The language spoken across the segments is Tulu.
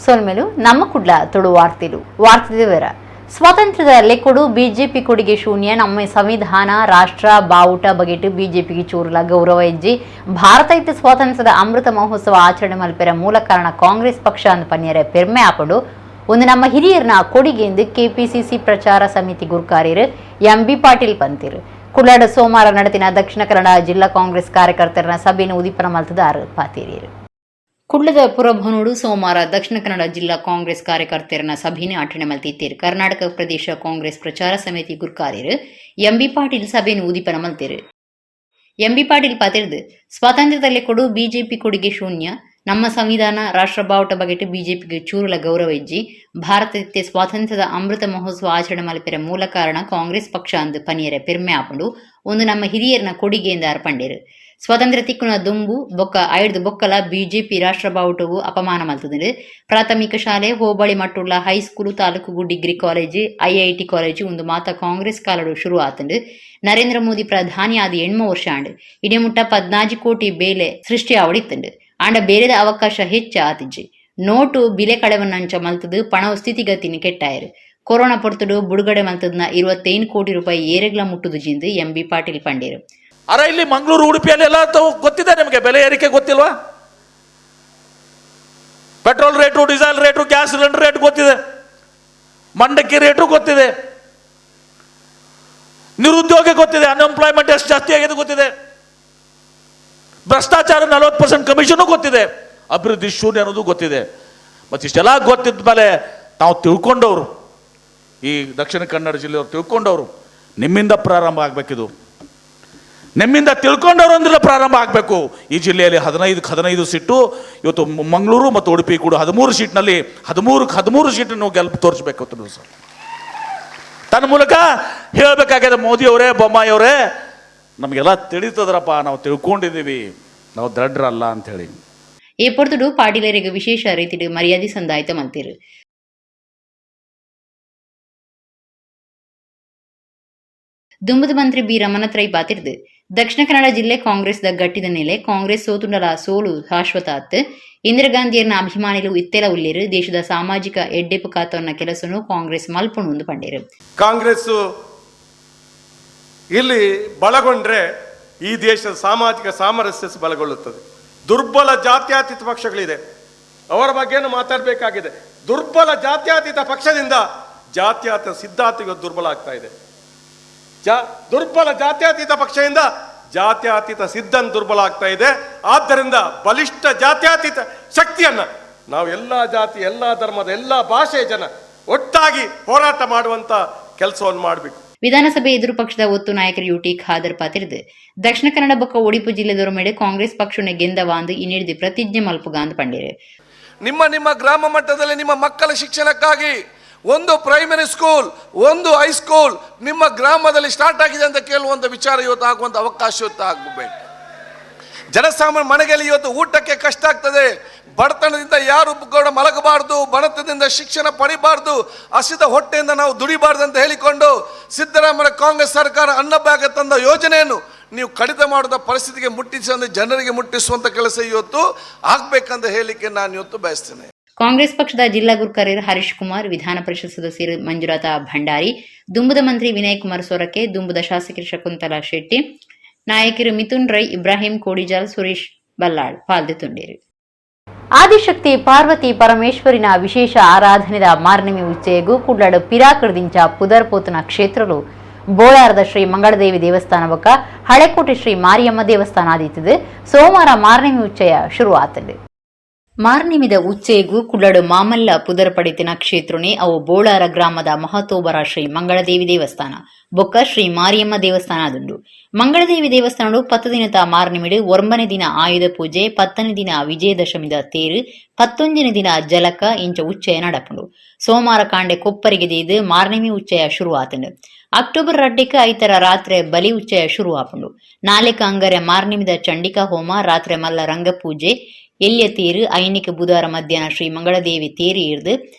ಸೊಲ್ಮೆಲು ನಮ್ಮ ಕುಡ್ಲ ತುಳು ವಾರ್ತೆಲು ವಾರ್ತೆ ವಿವರ. ಸ್ವಾತಂತ್ರ್ಯದ ಲೆಕ್ಕೊಡು ಬಿಜೆಪಿ ಕೊಡುಗೆ ಶೂನ್ಯ. ನಮ್ಮ ಸಂವಿಧಾನ ರಾಷ್ಟ್ರ ಬಾವುಟ ಬಗೆಟ್ ಬಿಜೆಪಿಗೆ ಚೂರುಲ ಗೌರವ ಇಜ್ಜಿ. ಭಾರತ ಇತ್ತೆ ಸ್ವಾತಂತ್ರ್ಯದ ಅಮೃತ ಮಹೋತ್ಸವ ಆಚರಣೆ ಮಲ್ಪೆರ ಮೂಲ ಕಾರಣ ಕಾಂಗ್ರೆಸ್ ಪಕ್ಷ ಅಂದ್ ಪನ್ಯರೆ ಪೆರ್ಮೆ ಆಪುಂಡು. ಒಂದು ನಮ್ಮ ಹಿರಿಯರ್ನ ಕೊಡುಗೆ ಎಂದು ಕೆಪಿಸಿಸಿ ಪ್ರಚಾರ ಸಮಿತಿ ಗುರ್ಕಾರ್ಯರು ಎಂ ಬಿ ಪಾಟೀಲ್ ಪಂತಿರು. ಕುಳ್ಳಾಡ ಸೋಮವಾರ ನಡೆದಿನ ದಕ್ಷಿಣ ಕನ್ನಡ ಜಿಲ್ಲಾ ಕಾಂಗ್ರೆಸ್ ಕಾರ್ಯಕರ್ತರ ಸಭೆಯನ್ನು ಉದಿಪನ ಮಲ್ತದಾರು ಪಾತೇರಿಯರು. ಕುಳ್ಳದ ಪುರಭವನೋಡು ಸೋಮವಾರ ದಕ್ಷಿಣ ಕನ್ನಡ ಜಿಲ್ಲಾ ಕಾಂಗ್ರೆಸ್ ಕಾರ್ಯಕರ್ತರನ ಸಭೆಯನ್ನು ಆಚರಣೆ ಮಲ್ತಿತ್ತೇರು. ಕರ್ನಾಟಕ ಪ್ರದೇಶ ಕಾಂಗ್ರೆಸ್ ಪ್ರಚಾರ ಸಮಿತಿ ಗುರ್ಕಾರ್ಯರು ಎಂಬಿ ಪಾಟೀಲ್ ಸಭೆಯನ್ನು ಉದಿಪನ ಮಲ್ತೇರು. ಎಂಬಿ ಪಾಟೀಲ್ ಪಾತಿರ್ದು, ಸ್ವಾತಂತ್ರ್ಯದಲ್ಲಿ ಕೊಡು ಬಿಜೆಪಿ ಕೊಡುಗೆ ಶೂನ್ಯ. ನಮ್ಮ ಸಂವಿಧಾನ ರಾಷ್ಟ್ರ ಬಾವುಟ ಬಗೆಟ್ ಬಿಜೆಪಿಗೆ ಚೂರುಲ ಗೌರವ ಇಜ್ಜಿ. ಭಾರತಕ್ಕೆ ಸ್ವಾತಂತ್ರ್ಯದ ಅಮೃತ ಮಹೋತ್ಸವ ಆಚರಣೆ ಮಲ್ಪೆರ ಮೂಲ ಕಾರಣ ಕಾಂಗ್ರೆಸ್ ಪಕ್ಷ ಅಂದು ಪನಿಯರೆ ಪೆರ್ಮೆ ಆಪುಂಡು. ಒಂದು ನಮ್ಮ ಹಿರಿಯರ್ನ ಕೊಡುಗೆಯಿಂದ ಅರ್ಪಂಡೇರು. ಸ್ವಾತಂತ್ರ್ಯ ತಿಕ್ಕುನ ದುಂಬು ಬೊಕ್ಕ ಐಡ್ದು ಬೊಕ್ಕಲ ಬಿಜೆಪಿ ರಾಷ್ಟ್ರ ಬಾವುಟವು ಅಪಮಾನ ಮಲ್ತುದುಂಡು. ಪ್ರಾಥಮಿಕ ಶಾಲೆ, ಹೋಬಳಿ ಮಟ್ಟುಳ್ಳ ಹೈಸ್ಕೂಲು, ತಾಲೂಕುಗು ಡಿಗ್ರಿ ಕಾಲೇಜು, ಐಐಟಿ ಕಾಲೇಜು ಒಂದು ಮಾತ ಕಾಂಗ್ರೆಸ್ ಕಾಲಡು ಶುರು ಆತುಂಡು. ನರೇಂದ್ರ ಮೋದಿ ಪ್ರಧಾನಿ ಆದ 8 ವರ್ಷ ಆಂಡ್. ಇಡೆಮುಟ್ಟ 14 ಕೋಟಿ ಬೇಲೆ ಸೃಷ್ಟಿ ಆವಡಿತ್ತುಂಡು. ಆಂಡ ಬೇರೆದ ಅವಕಾಶ ಹೆಚ್ಚ ಆತಿಜಿ. ನೋಟು ಬಿಲೆ ಕಳೆವನ್ನಂಚ ಮಲ್ತದು ಪಣವು ಸ್ಥಿತಿಗತಿನ ಕೆಟ್ಟಾಯರು. ಕೊರೋನಾ ಪೊರ್ತುಡು ಬುಡುಗಡೆ ಮಲ್ತದ್ನ 25 ಕೋಟಿ ರೂಪಾಯಿ ಏರೆಗ್ಲ ಮುಟ್ಟುದು ಜಿಂದು ಎಂ ಬಿ ಪಾಟೀಲ್ ಪಂಡೇರು. ಅರ, ಇಲ್ಲಿ ಮಂಗಳೂರು, ಉಡುಪಿಯಲ್ಲಿ ಎಲ್ಲ ಗೊತ್ತಿದೆ ನಿಮಗೆ. ಬೆಲೆ ಏರಿಕೆ ಗೊತ್ತಿಲ್ವಾ? Petrol rate, diesel rate, gas cylinder rate ಗೊತ್ತಿದೆ. ಮಂಡಕ್ಕಿ ರೇಟು ಗೊತ್ತಿದೆ. ನಿರುದ್ಯೋಗ ಗೊತ್ತಿದೆ. ಅನ್ಎಂಪ್ಲಾಯ್ಮೆಂಟ್ ಎಷ್ಟು ಜಾಸ್ತಿ ಆಗಿದೆ ಗೊತ್ತಿದೆ. ಭ್ರಷ್ಟಾಚಾರ, 40% ಕಮಿಷನು ಗೊತ್ತಿದೆ. ಅಭಿವೃದ್ಧಿ ಶೂನ್ಯ ಅನ್ನೋದು ಗೊತ್ತಿದೆ. ಮತ್ತು ಇಷ್ಟೆಲ್ಲ ಗೊತ್ತಿದ್ದ ಮೇಲೆ ನಾವು ತಿಳ್ಕೊಂಡವರು, ಈ ದಕ್ಷಿಣ ಕನ್ನಡ ಜಿಲ್ಲೆಯವರು ತಿಳ್ಕೊಂಡವರು, ನಿಮ್ಮಿಂದ ಪ್ರಾರಂಭ ಆಗಬೇಕಿದು. ನಿಮ್ಮಿಂದ, ತಿಳ್ಕೊಂಡವರು ಅಂದ್ರೆಲ್ಲ ಪ್ರಾರಂಭ ಆಗಬೇಕು. ಈ ಜಿಲ್ಲೆಯಲ್ಲಿ 15ಕ್ಕೆ 15 ಸೀಟು, ಇವತ್ತು ಮಂಗಳೂರು ಮತ್ತು ಉಡುಪಿ ಕೂಡ 13 ಸೀಟ್ನಲ್ಲಿ 13ಕ್ಕೆ 13 ಸೀಟನ್ನು ಗೆಲ್ಪು ತೋರಿಸ್ಬೇಕು ಸರ್. ತನ್ನ ಮೂಲಕ ಹೇಳಬೇಕಾಗಿದೆ, ಮೋದಿಯವರೇ, ಬೊಮ್ಮಾಯಿಯವರೇ, ನಮಗೆಲ್ಲ ತಿಳಿತದ್ರಪ್ಪ, ನಾವು ತಿಳ್ಕೊಂಡಿದ್ದೀವಿ, ನಾವು ದಡ್ರಲ್ಲ ಅಂಥೇಳಿ. ಈ ಪೊರ್ತುಡು ಪಾಟೀಲರಿಗೆ ವಿಶೇಷ ರೀತಿಡು ಮರ್ಯಾದೆ ಸಂದಾಯ್ತ ಮಲ್ತಿರು. ದುಂಬುದ ಮಂತ್ರಿ ಬಿ ರಮಣತ್ರೈ ಪಾತಿರ್ದು, ದಕ್ಷಿಣ ಕನ್ನಡ ಜಿಲ್ಲೆ ಕಾಂಗ್ರೆಸ್ the ಗಟ್ಟಿದ ನೆಲೆ. ಕಾಂಗ್ರೆಸ್ ಸೋತುಂಡಲ ಸೋಲು ಶಾಶ್ವತ ಅತ್ತು. ಇಂದಿರಾ ಗಾಂಧಿಯರ್ನ ಅಭಿಮಾನಿಲು ಇತ್ತೆಲ ಉಲ್ಲೇರು. ದೇಶದ ಸಾಮಾಜಿಕ ಎಡ್ಡೆಪು ಕಾತವನ್ನ ಕೆಲಸನು ಕಾಂಗ್ರೆಸ್ ಮಲ್ಪುಣು ಒಂದು ಪಂಡೇರು. ಕಾಂಗ್ರೆಸ್ ಇಲ್ಲಿ ಬಲಗೊಂಡ್ರೆ ಈ ದೇಶದ ಸಾಮಾಜಿಕ ಸಾಮರಸ್ಯ ಬಲಗೊಳ್ಳುತ್ತದೆ. ದುರ್ಬಲ ಜಾತ್ಯತೀತ ಪಕ್ಷಗಳಿದೆ, ಅವರ ಬಗ್ಗೆನೂ ಮಾತಾಡಬೇಕಾಗಿದೆ. ದುರ್ಬಲ ಜಾತ್ಯತೀತ ಪಕ್ಷದಿಂದ ಜಾತ್ಯತೀತ ಸಿದ್ಧಾಂತ ದುರ್ಬಲ ಆಗ್ತಾ ಇದೆ. ದುರ್ಬಲ ಜಾತ್ಯತೀತ ಪಕ್ಷದಿಂದ ಜಾತ್ಯತೀತ ಸಿದ್ಧಾಂತ ದುರ್ಬಲ ಆಗ್ತಾ ಇದೆ. ಆದ್ದರಿಂದ ಬಲಿಷ್ಠ ಜಾತ್ಯತೀತ ಶಕ್ತಿಯನ್ನ ನಾವು ಎಲ್ಲ ಜಾತಿ, ಎಲ್ಲ ಧರ್ಮದ, ಎಲ್ಲ ಭಾಷೆಯ ಜನ ಒಟ್ಟಾಗಿ ಹೋರಾಟ ಮಾಡುವಂತ ಕೆಲಸವನ್ನು ಮಾಡಬೇಕು. ವಿಧಾನಸಭೆ ಎದುರು ಪಕ್ಷದ ಒತ್ತು ನಾಯಕರು ಯುಟಿ ಖಾದರ್ ಪಾತಿರ್ದು, ದಕ್ಷಿಣ ಕನ್ನಡ ಬೊಕ್ಕ ಒಡಿಪು ಜಿಲ್ಲೆದೊರ ಮೇಲೆ ಕಾಂಗ್ರೆಸ್ ಪಕ್ಷನೆ ಗೆಂದವಾಂದು ಇನ್ನಿಡಿದು ಪ್ರತಿಜ್ಞೆ ಮಲ್ಪುಗಾಂದ್ ಪಂಡೇರು. ನಿಮ್ಮ ನಿಮ್ಮ ಗ್ರಾಮ ಮಟ್ಟದಲ್ಲಿ ನಿಮ್ಮ ಮಕ್ಕಳ ಶಿಕ್ಷಣಕ್ಕಾಗಿ ಒಂದು ಪ್ರೈಮರಿ ಸ್ಕೂಲ್, ಒಂದು ಹೈಸ್ಕೂಲ್ ನಿಮ್ಮ ಗ್ರಾಮದಲ್ಲಿ ಸ್ಟಾರ್ಟ್ ಆಗಿದೆ ಅಂತ ಕೇಳುವಂಥ ವಿಚಾರ ಇವತ್ತು ಆಗುವಂಥ ಅವಕಾಶ ಇವತ್ತು ಆಗಬೇಕು. ಜನಸಾಮಾನ್ಯ ಮನೆಯಲ್ಲಿ ಇವತ್ತು ಊಟಕ್ಕೆ ಕಷ್ಟ ಆಗ್ತದೆ. ಬಡತನದಿಂದ ಯಾರು ಕೂಡ ಮಲಗಬಾರ್ದು, ಬಡತನದಿಂದ ಶಿಕ್ಷಣ ಪಡಿಬಾರ್ದು, ಹಸಿದ ಹೊಟ್ಟೆಯಿಂದ ನಾವು ದುಡಿಬಾರ್ದು ಅಂತ ಹೇಳಿಕೊಂಡು ಸಿದ್ದರಾಮಯ್ಯ ಕಾಂಗ್ರೆಸ್ ಸರ್ಕಾರ ಅನ್ನಭಾಗ್ಯ ತಂದ ಯೋಜನೆಯನ್ನು ನೀವು ಕಡಿತ ಮಾಡಿದ ಪರಿಸ್ಥಿತಿಗೆ ಮುಟ್ಟಿಸಿ, ಅಂದರೆ ಜನರಿಗೆ ಮುಟ್ಟಿಸುವಂಥ ಕೆಲಸ ಇವತ್ತು ಆಗ್ಬೇಕಂತ ಹೇಳಲಿಕ್ಕೆ ನಾನು ಇವತ್ತು ಬಯಸ್ತೇನೆ. ಕಾಂಗ್ರೆಸ್ ಪಕ್ಷದ ಜಿಲ್ಲಾ ಗುರ್ಕಾರ್ಯರು ಹರೀಶ್ ಕುಮಾರ್, ವಿಧಾನ ಪರಿಷತ್ ಸದಸ್ಯರು ಮಂಜುನಾಥ ಭಂಡಾರಿ, ದುಂಬುದ ಮಂತ್ರಿ ವಿನಯ್ ಕುಮಾರ್ ಸೊರಕೆ, ದುಂಬುದ ಶಾಸಕರು ಶಕುಂತಲಾ ಶೆಟ್ಟಿ, ನಾಯಕರು ಮಿಥುನ್ ರೈ, ಇಬ್ರಾಹಿಂ ಕೋಡಿಜಾಲ್, ಸುರೇಶ್ ಬಲ್ಲಾಳ್ ಪಾಲ್ದೆ ತುಂಡೇರು. ಆದಿಶಕ್ತಿ ಪಾರ್ವತಿ ಪರಮೇಶ್ವರಿನ ವಿಶೇಷ ಆರಾಧನೆದ ಮಾರ್ನಮಿ ಉಚ್ಚೆಗೂ ಕುಡ್ಲಾಡು ಪಿರಾಕಡ್ದಿಂಚ ಪುದರ್ಪೋತನ ಕ್ಷೇತ್ರಲು ಬೋಳಾರದ ಶ್ರೀ ಮಂಗಳದೇವಿ ದೇವಸ್ಥಾನ ಬೊಕ್ಕ ಹಳೆಕೋಟೆ ಶ್ರೀ ಮಾರಿಯಮ್ಮ ದೇವಸ್ಥಾನ ಆದಿತ್ತದು ಸೋಮವಾರ ಮಾರ್ನಮಿ ಉಚ್ಚಯ ಶುರು ಆತಂಡು. ಮಾರ್ನಿಮಿದ ಉಚ್ಚೆಗೂ ಕುಳ್ಳಡು ಮಾಮಲ್ಲ ಪುದರ್ ಪಡಿತಿನ ಕ್ಷೇತ್ರನೇ ಅವು ಬೋಳಾರ ಗ್ರಾಮದ ಮಹತೋಬರ ಶ್ರೀ ಮಂಗಳದೇವಿ ದೇವಸ್ಥಾನ ಬೊಕ್ಕ ಶ್ರೀ ಮಾರಿಯಮ್ಮ ದೇವಸ್ಥಾನ ಅದುಂಡು. ಮಂಗಳದೇವಿ ದೇವಸ್ಥಾನಡು 10 ದಿನದ ಮಾರ್ನಿಮಿಡು 9ನೇ ದಿನ ಆಯುಧ ಪೂಜೆ, 10ನೇ ದಿನ ವಿಜಯದಶಮಿದ ತೇರು, 11ನೇ ದಿನ ಜಲಕ ಇಂಚ ಉಚ್ಚಯ ನಡಪುಂಡು. ಸೋಮವಾರ ಕಾಂಡೆ ಕೊಪ್ಪರಿಗೆ ದೀದು ಮಾರ್ನಿಮಿ ಉಚ್ಚಯ ಶುರು ಆತಂಡು. ಅಕ್ಟೋಬರ್ 2ಕ್ಕೆ ಐತರ ರಾತ್ರಿ ಬಲಿ ಉಚ್ಚಯ ಶುರು ಆಪುಂಡು. ನಾಳೆಕ ಅಂಗರೆ ಮಾರ್ನಿಮಿದ ಚಂಡಿಕಾ ಹೋಮ, ರಾತ್ರಿ ಮಲ್ಲ ರಂಗಪೂಜೆ, ಎಲ್ಯ ತೇರು, ಐನಿಕ ಬುಧವಾರ ಮಧ್ಯಾಹ್ನ ಶ್ರೀ ಮಂಗಳದೇವಿ ತೇರು ಇರ್ದು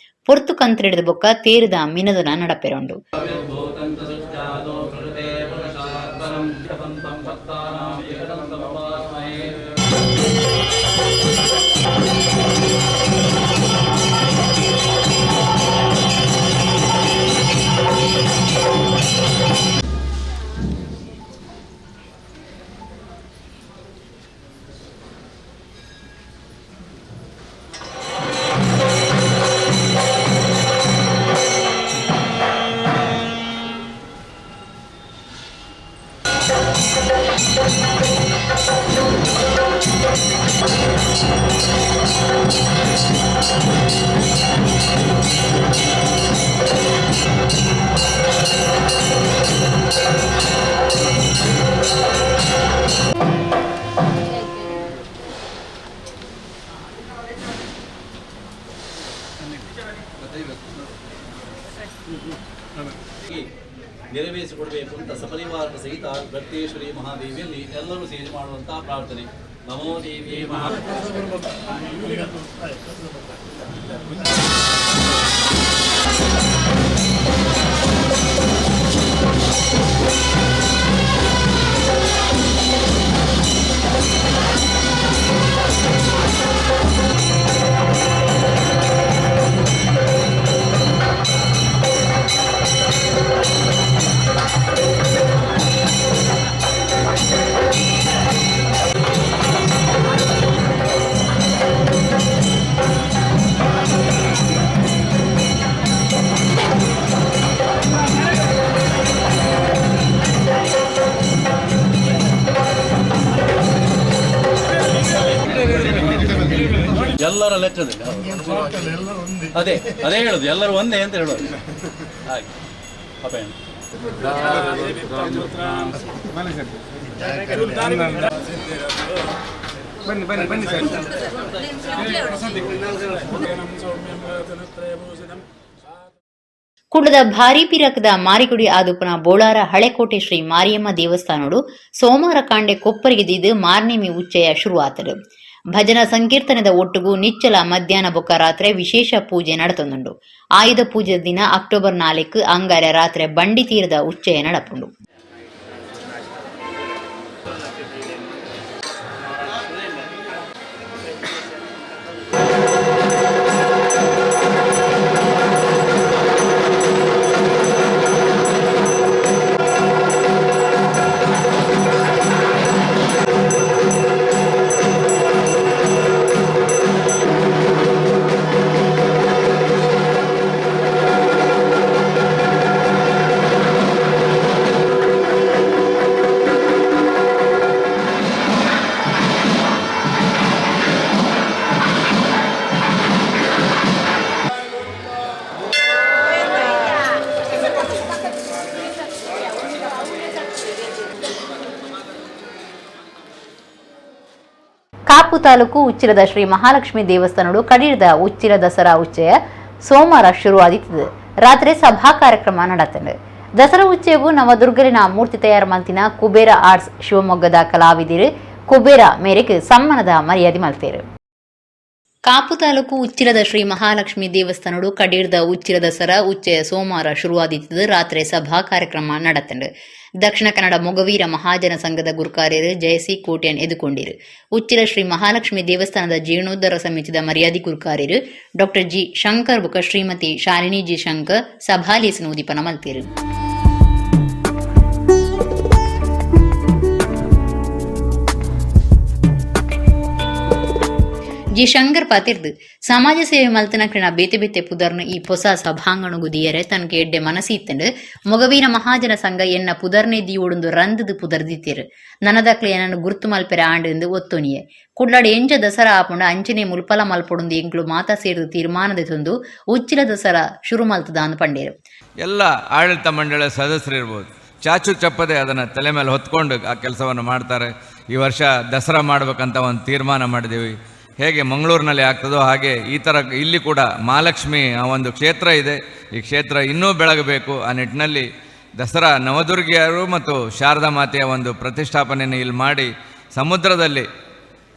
ಪೊರ್ತು ಕಂತ್ರಿಡ್ದ ಬೊಕ್ಕ ತೇರುದ ಮಿನದನ ನಡಪೆರೊಂಡು. ನೆರವೇರಿಸಿಕೊಡಬೇಕು ಅಂತ ಸಪರಿವಾರ ಸಹಿತ ರತ್ನೇಶ್ವರಿ ಮಹಾದೇವಿಯಲ್ಲಿ ಎಲ್ಲರೂ ಸೇರಿ ಮಾಡುವಂತಹ ಪ್ರಾರ್ಥನೆ. ನಮೋ ದೇವಿ ಮಹಾ. ಎಲ್ಲರ ಲೆಕ್ಕದಲ್ಲಿ ಅದೇ ಅದೇ ಹೇಳುದು, ಎಲ್ಲರೂ ಒಂದೇ ಅಂತ ಹೇಳೋದು ಹಾಗೆ. ಅಪ್ಪ ಬನ್ನಿ ಬನ್ನಿ ಬನ್ನಿ ಸರ್. ಕುಡ್ಲದ ಭಾರೀ ಪಿರಕದ ಮಾರಿಗುಡಿ ಆದುಪನ ಬೋಳಾರ ಹಳೆಕೋಟೆ ಶ್ರೀ ಮಾರಿಯಮ್ಮ ದೇವಸ್ಥಾನೋಡು ಸೋಮವಾರ ಕಾಂಡೆ ಕೊಪ್ಪರಿಗೆ ದಿದ್ದು ಮಾರ್ನೇಮಿ ಉಚ್ಚಯ ಶುರುವಾತರು. ಭಜನಾ ಸಂಕೀರ್ತನದ ಒಟ್ಟುಗು ನಿಚ್ಚಲ ಮಧ್ಯಾಹ್ನ ಬೊಕ್ಕ ರಾತ್ರಿ ವಿಶೇಷ ಪೂಜೆ ನಡೆತೊಂದುಂಡು. ಆಯುಧ ಪೂಜೆ ದಿನ ಅಕ್ಟೋಬರ್ 4 ಅಂಗಾರೆ ರಾತ್ರಿ ಬಂಡಿ ತೀರದ ಉಚ್ಚಯ ನಡಪುಂಡು. ಕಾಪು ತಾಲೂಕು ಉಚ್ಚಿಲದ ಶ್ರೀ ಮಹಾಲಕ್ಷ್ಮಿ ದೇವಸ್ಥಾನಡು ಕಡೀರದ ಉಚ್ಚಿಲ ದಸರಾ ಉಚ್ಚಯ ಸೋಮವಾರ ಶುರುವಾದಿತ್ತದೆ. ರಾತ್ರಿ ಸಭಾ ಕಾರ್ಯಕ್ರಮ ನಡೆತಂಡು. ದಸರಾ ಉಚ್ಚಯವು ನವದುರ್ಗಲಿನ ಮೂರ್ತಿ ತಯಾರು ಮಂತಿನ ಕುಬೇರ ಆರ್ಟ್ಸ್ ಶಿವಮೊಗ್ಗದ ಕಲಾವಿದರು ಕುಬೇರ ಮೇರೆಗೆ ಸಮ್ಮಾನದ ಮರ್ಯಾದೆ ಮಲ್ತೇರು. ಕಾಪು ತಾಲೂಕು ಉಚ್ಚಿಲದ ಶ್ರೀ ಮಹಾಲಕ್ಷ್ಮಿ ದೇವಸ್ಥಾನಡು ಕಡೀರ್ದ ಉಚ್ಚಿಲ ದಸರಾ ಉಚ್ಚಯ ಸೋಮವಾರ ಶುರುವಾದಿತ್ತದು. ರಾತ್ರಿ ಸಭಾ ಕಾರ್ಯಕ್ರಮ ನಡೆತಂಡು. ದಕ್ಷಿಣ ಕನ್ನಡ ಮೊಗವೀರ ಮಹಾಜನ ಸಂಘದ ಗುರುಕಾರ್ಯರು ಜಯಸಿ ಕೋಟ್ಯಾನ್ ಎದುಕೊಂಡಿರು. ಉಚ್ಚಿಲ ಶ್ರೀ ಮಹಾಲಕ್ಷ್ಮಿ ದೇವಸ್ಥಾನದ ಜೀರ್ಣೋದ್ಧಾರ ಸಮಿತಿದ ಮರ್ಯಾದಿ ಗುರುಕಾರ್ಯರು ಡಾಕ್ಟರ್ ಜಿ ಶಂಕರ್ ಬುಕ ಶ್ರೀಮತಿ ಶಾಲಿನಿ ಜಿ ಶಂಕರ್ ಸಭಾಲೇಸನ ಉದೀಪನ ಮಲ್ತೇರು. ಜಿ ಶಂಕರ್ ಪಾತಿರ್ದು ಸಮಾಜ ಸೇವೆ ಮಲ್ತನಕ್ರಿನ ಬೇತೆ ಬೇತೆ ಪುದರ್ನು ಈ ಪೊಸ ಸಭಾಂಗಣಗು ದಿಯರೆ ತನಗೆ ಎಡ್ಡೆ ಮನಸ್ಸಿ ಇತ್ತಂಡು. ಮೊಗವೀರ ಮಹಾಜನ ಸಂಘ ಎನ್ನ ಪುದರ್ನೆ ದಿಯೋಡುಂದು ರಂದದು ಪುದರ್ದಿತ್ತೀರು. ನನದಕ್ಲೆ ಏನನ್ನು ಗುರ್ತು ಮಲ್ಪೆರೆ ಆಂಡು ಒತ್ತೊನಿಯೆ. ಕುಡ್ಲಾಡು ಎಂಜ ದಸರಾ ಆಪುಂಡ ಅಂಚನೆ ಮುಲ್ಪಲ ಮಲ್ಪೊಡುಂದು ಎಂಕ್ಲು ಮಾತಾ ಸೇರಿದು ತೀರ್ಮಾನದ ತಂದು ಉಚ್ಚಿಲ ದಸರಾ ಶುರು ಮಲ್ತದ ಅಂದು ಪಂಡೇರು. ಎಲ್ಲ ಆಡಳಿತ ಮಂಡಳಿಯ ಸದಸ್ಯರಿರ್ಬೋದು, ಚಾಚು ಚಪ್ಪದೆ ಅದನ್ನು ತಲೆ ಮೇಲೆ ಹೊತ್ಕೊಂಡು ಆ ಕೆಲಸವನ್ನು ಮಾಡ್ತಾರೆ. ಈ ವರ್ಷ ದಸರಾ ಮಾಡಬೇಕಂತ ಒಂದು ತೀರ್ಮಾನ ಮಾಡಿದ್ದೀವಿ. ಹೇಗೆ ಮಂಗಳೂರಿನಲ್ಲಿ ಆಗ್ತದೋ ಹಾಗೆ ಈ ಥರ ಇಲ್ಲಿ ಕೂಡ ಮಹಾಲಕ್ಷ್ಮಿ ಆ ಒಂದು ಕ್ಷೇತ್ರ ಇದೆ. ಈ ಕ್ಷೇತ್ರ ಇನ್ನೂ ಬೆಳಗಬೇಕು. ಆ ನಿಟ್ಟಿನಲ್ಲಿ ದಸರಾ ನವದುರ್ಗಿಯರು ಮತ್ತು ಶಾರದಾ ಮಾತೆಯ ಒಂದು ಪ್ರತಿಷ್ಠಾಪನೆಯನ್ನು ಇಲ್ಲಿ ಮಾಡಿ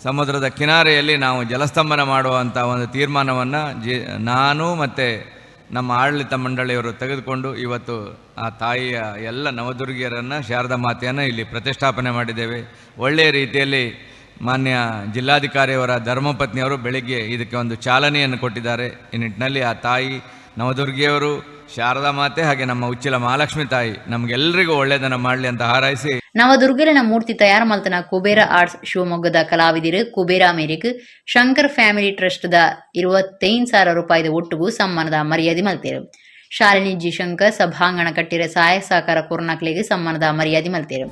ಸಮುದ್ರದ ಕಿನಾರೆಯಲ್ಲಿ ನಾವು ಜಲಸ್ತಂಭನ ಮಾಡುವಂಥ ಒಂದು ತೀರ್ಮಾನವನ್ನು ನಾನು ಮತ್ತು ನಮ್ಮ ಆಡಳಿತ ಮಂಡಳಿಯವರು ತೆಗೆದುಕೊಂಡು ಇವತ್ತು ಆ ತಾಯಿಯ ಎಲ್ಲ ನವದುರ್ಗಿಯರನ್ನು ಶಾರದಾ ಮಾತೆಯನ್ನು ಇಲ್ಲಿ ಪ್ರತಿಷ್ಠಾಪನೆ ಮಾಡಿದ್ದೇವೆ. ಒಳ್ಳೆಯ ರೀತಿಯಲ್ಲಿ ಮಾನ್ಯ ಜಿಲ್ಲಾಧಿಕಾರಿಯವರ ಧರ್ಮಪತ್ನಿಯವರು ಬೆಳಿಗ್ಗೆ ಇದಕ್ಕೆ ಒಂದು ಚಾಲನೆಯನ್ನು ಕೊಟ್ಟಿದ್ದಾರೆ. ಈ ನಿಟ್ಟಿನಲ್ಲಿ ಆ ತಾಯಿ ನವದುರ್ಗಿಯವರು, ಶಾರದಾ ಮಾತೆ ಹಾಗೆ ನಮ್ಮ ಉಚ್ಚಿಲ ಮಹಾಲಕ್ಷ್ಮಿ ತಾಯಿ ನಮಗೆಲ್ಲರಿಗೂ ಒಳ್ಳೆಯದನ್ನು ಮಾಡಲಿ ಅಂತ ಹಾರೈಸಿ ನವದುರ್ಗಲಿನ ಮೂರ್ತಿ ತಯಾರು ಮಲ್ತನ ಕುಬೇರ ಆರ್ಟ್ಸ್ ಶಿವಮೊಗ್ಗದ ಕಲಾವಿದರು ಕುಬೇರ ಮೇರೆಗೆ ಶಂಕರ್ ಫ್ಯಾಮಿಲಿ ಟ್ರಸ್ಟ್ the 25,000 ರೂಪಾಯಿದ ಒಟ್ಟುಗೂ ಸಮ್ಮಾನದ ಮರ್ಯಾದೆ ಮಲ್ತೇರು. ಶಾಲಿನಿ ಜಿ ಶಂಕರ್ ಸಭಾಂಗಣ ಕಟ್ಟಿರ ಸಹಾಯ ಸಹಕಾರ ಕೊರ್ನಾಕ್ಲಿಗೆ ಸಮ್ಮಾನದ ಮರ್ಯಾದೆ ಮಲ್ತೇರು.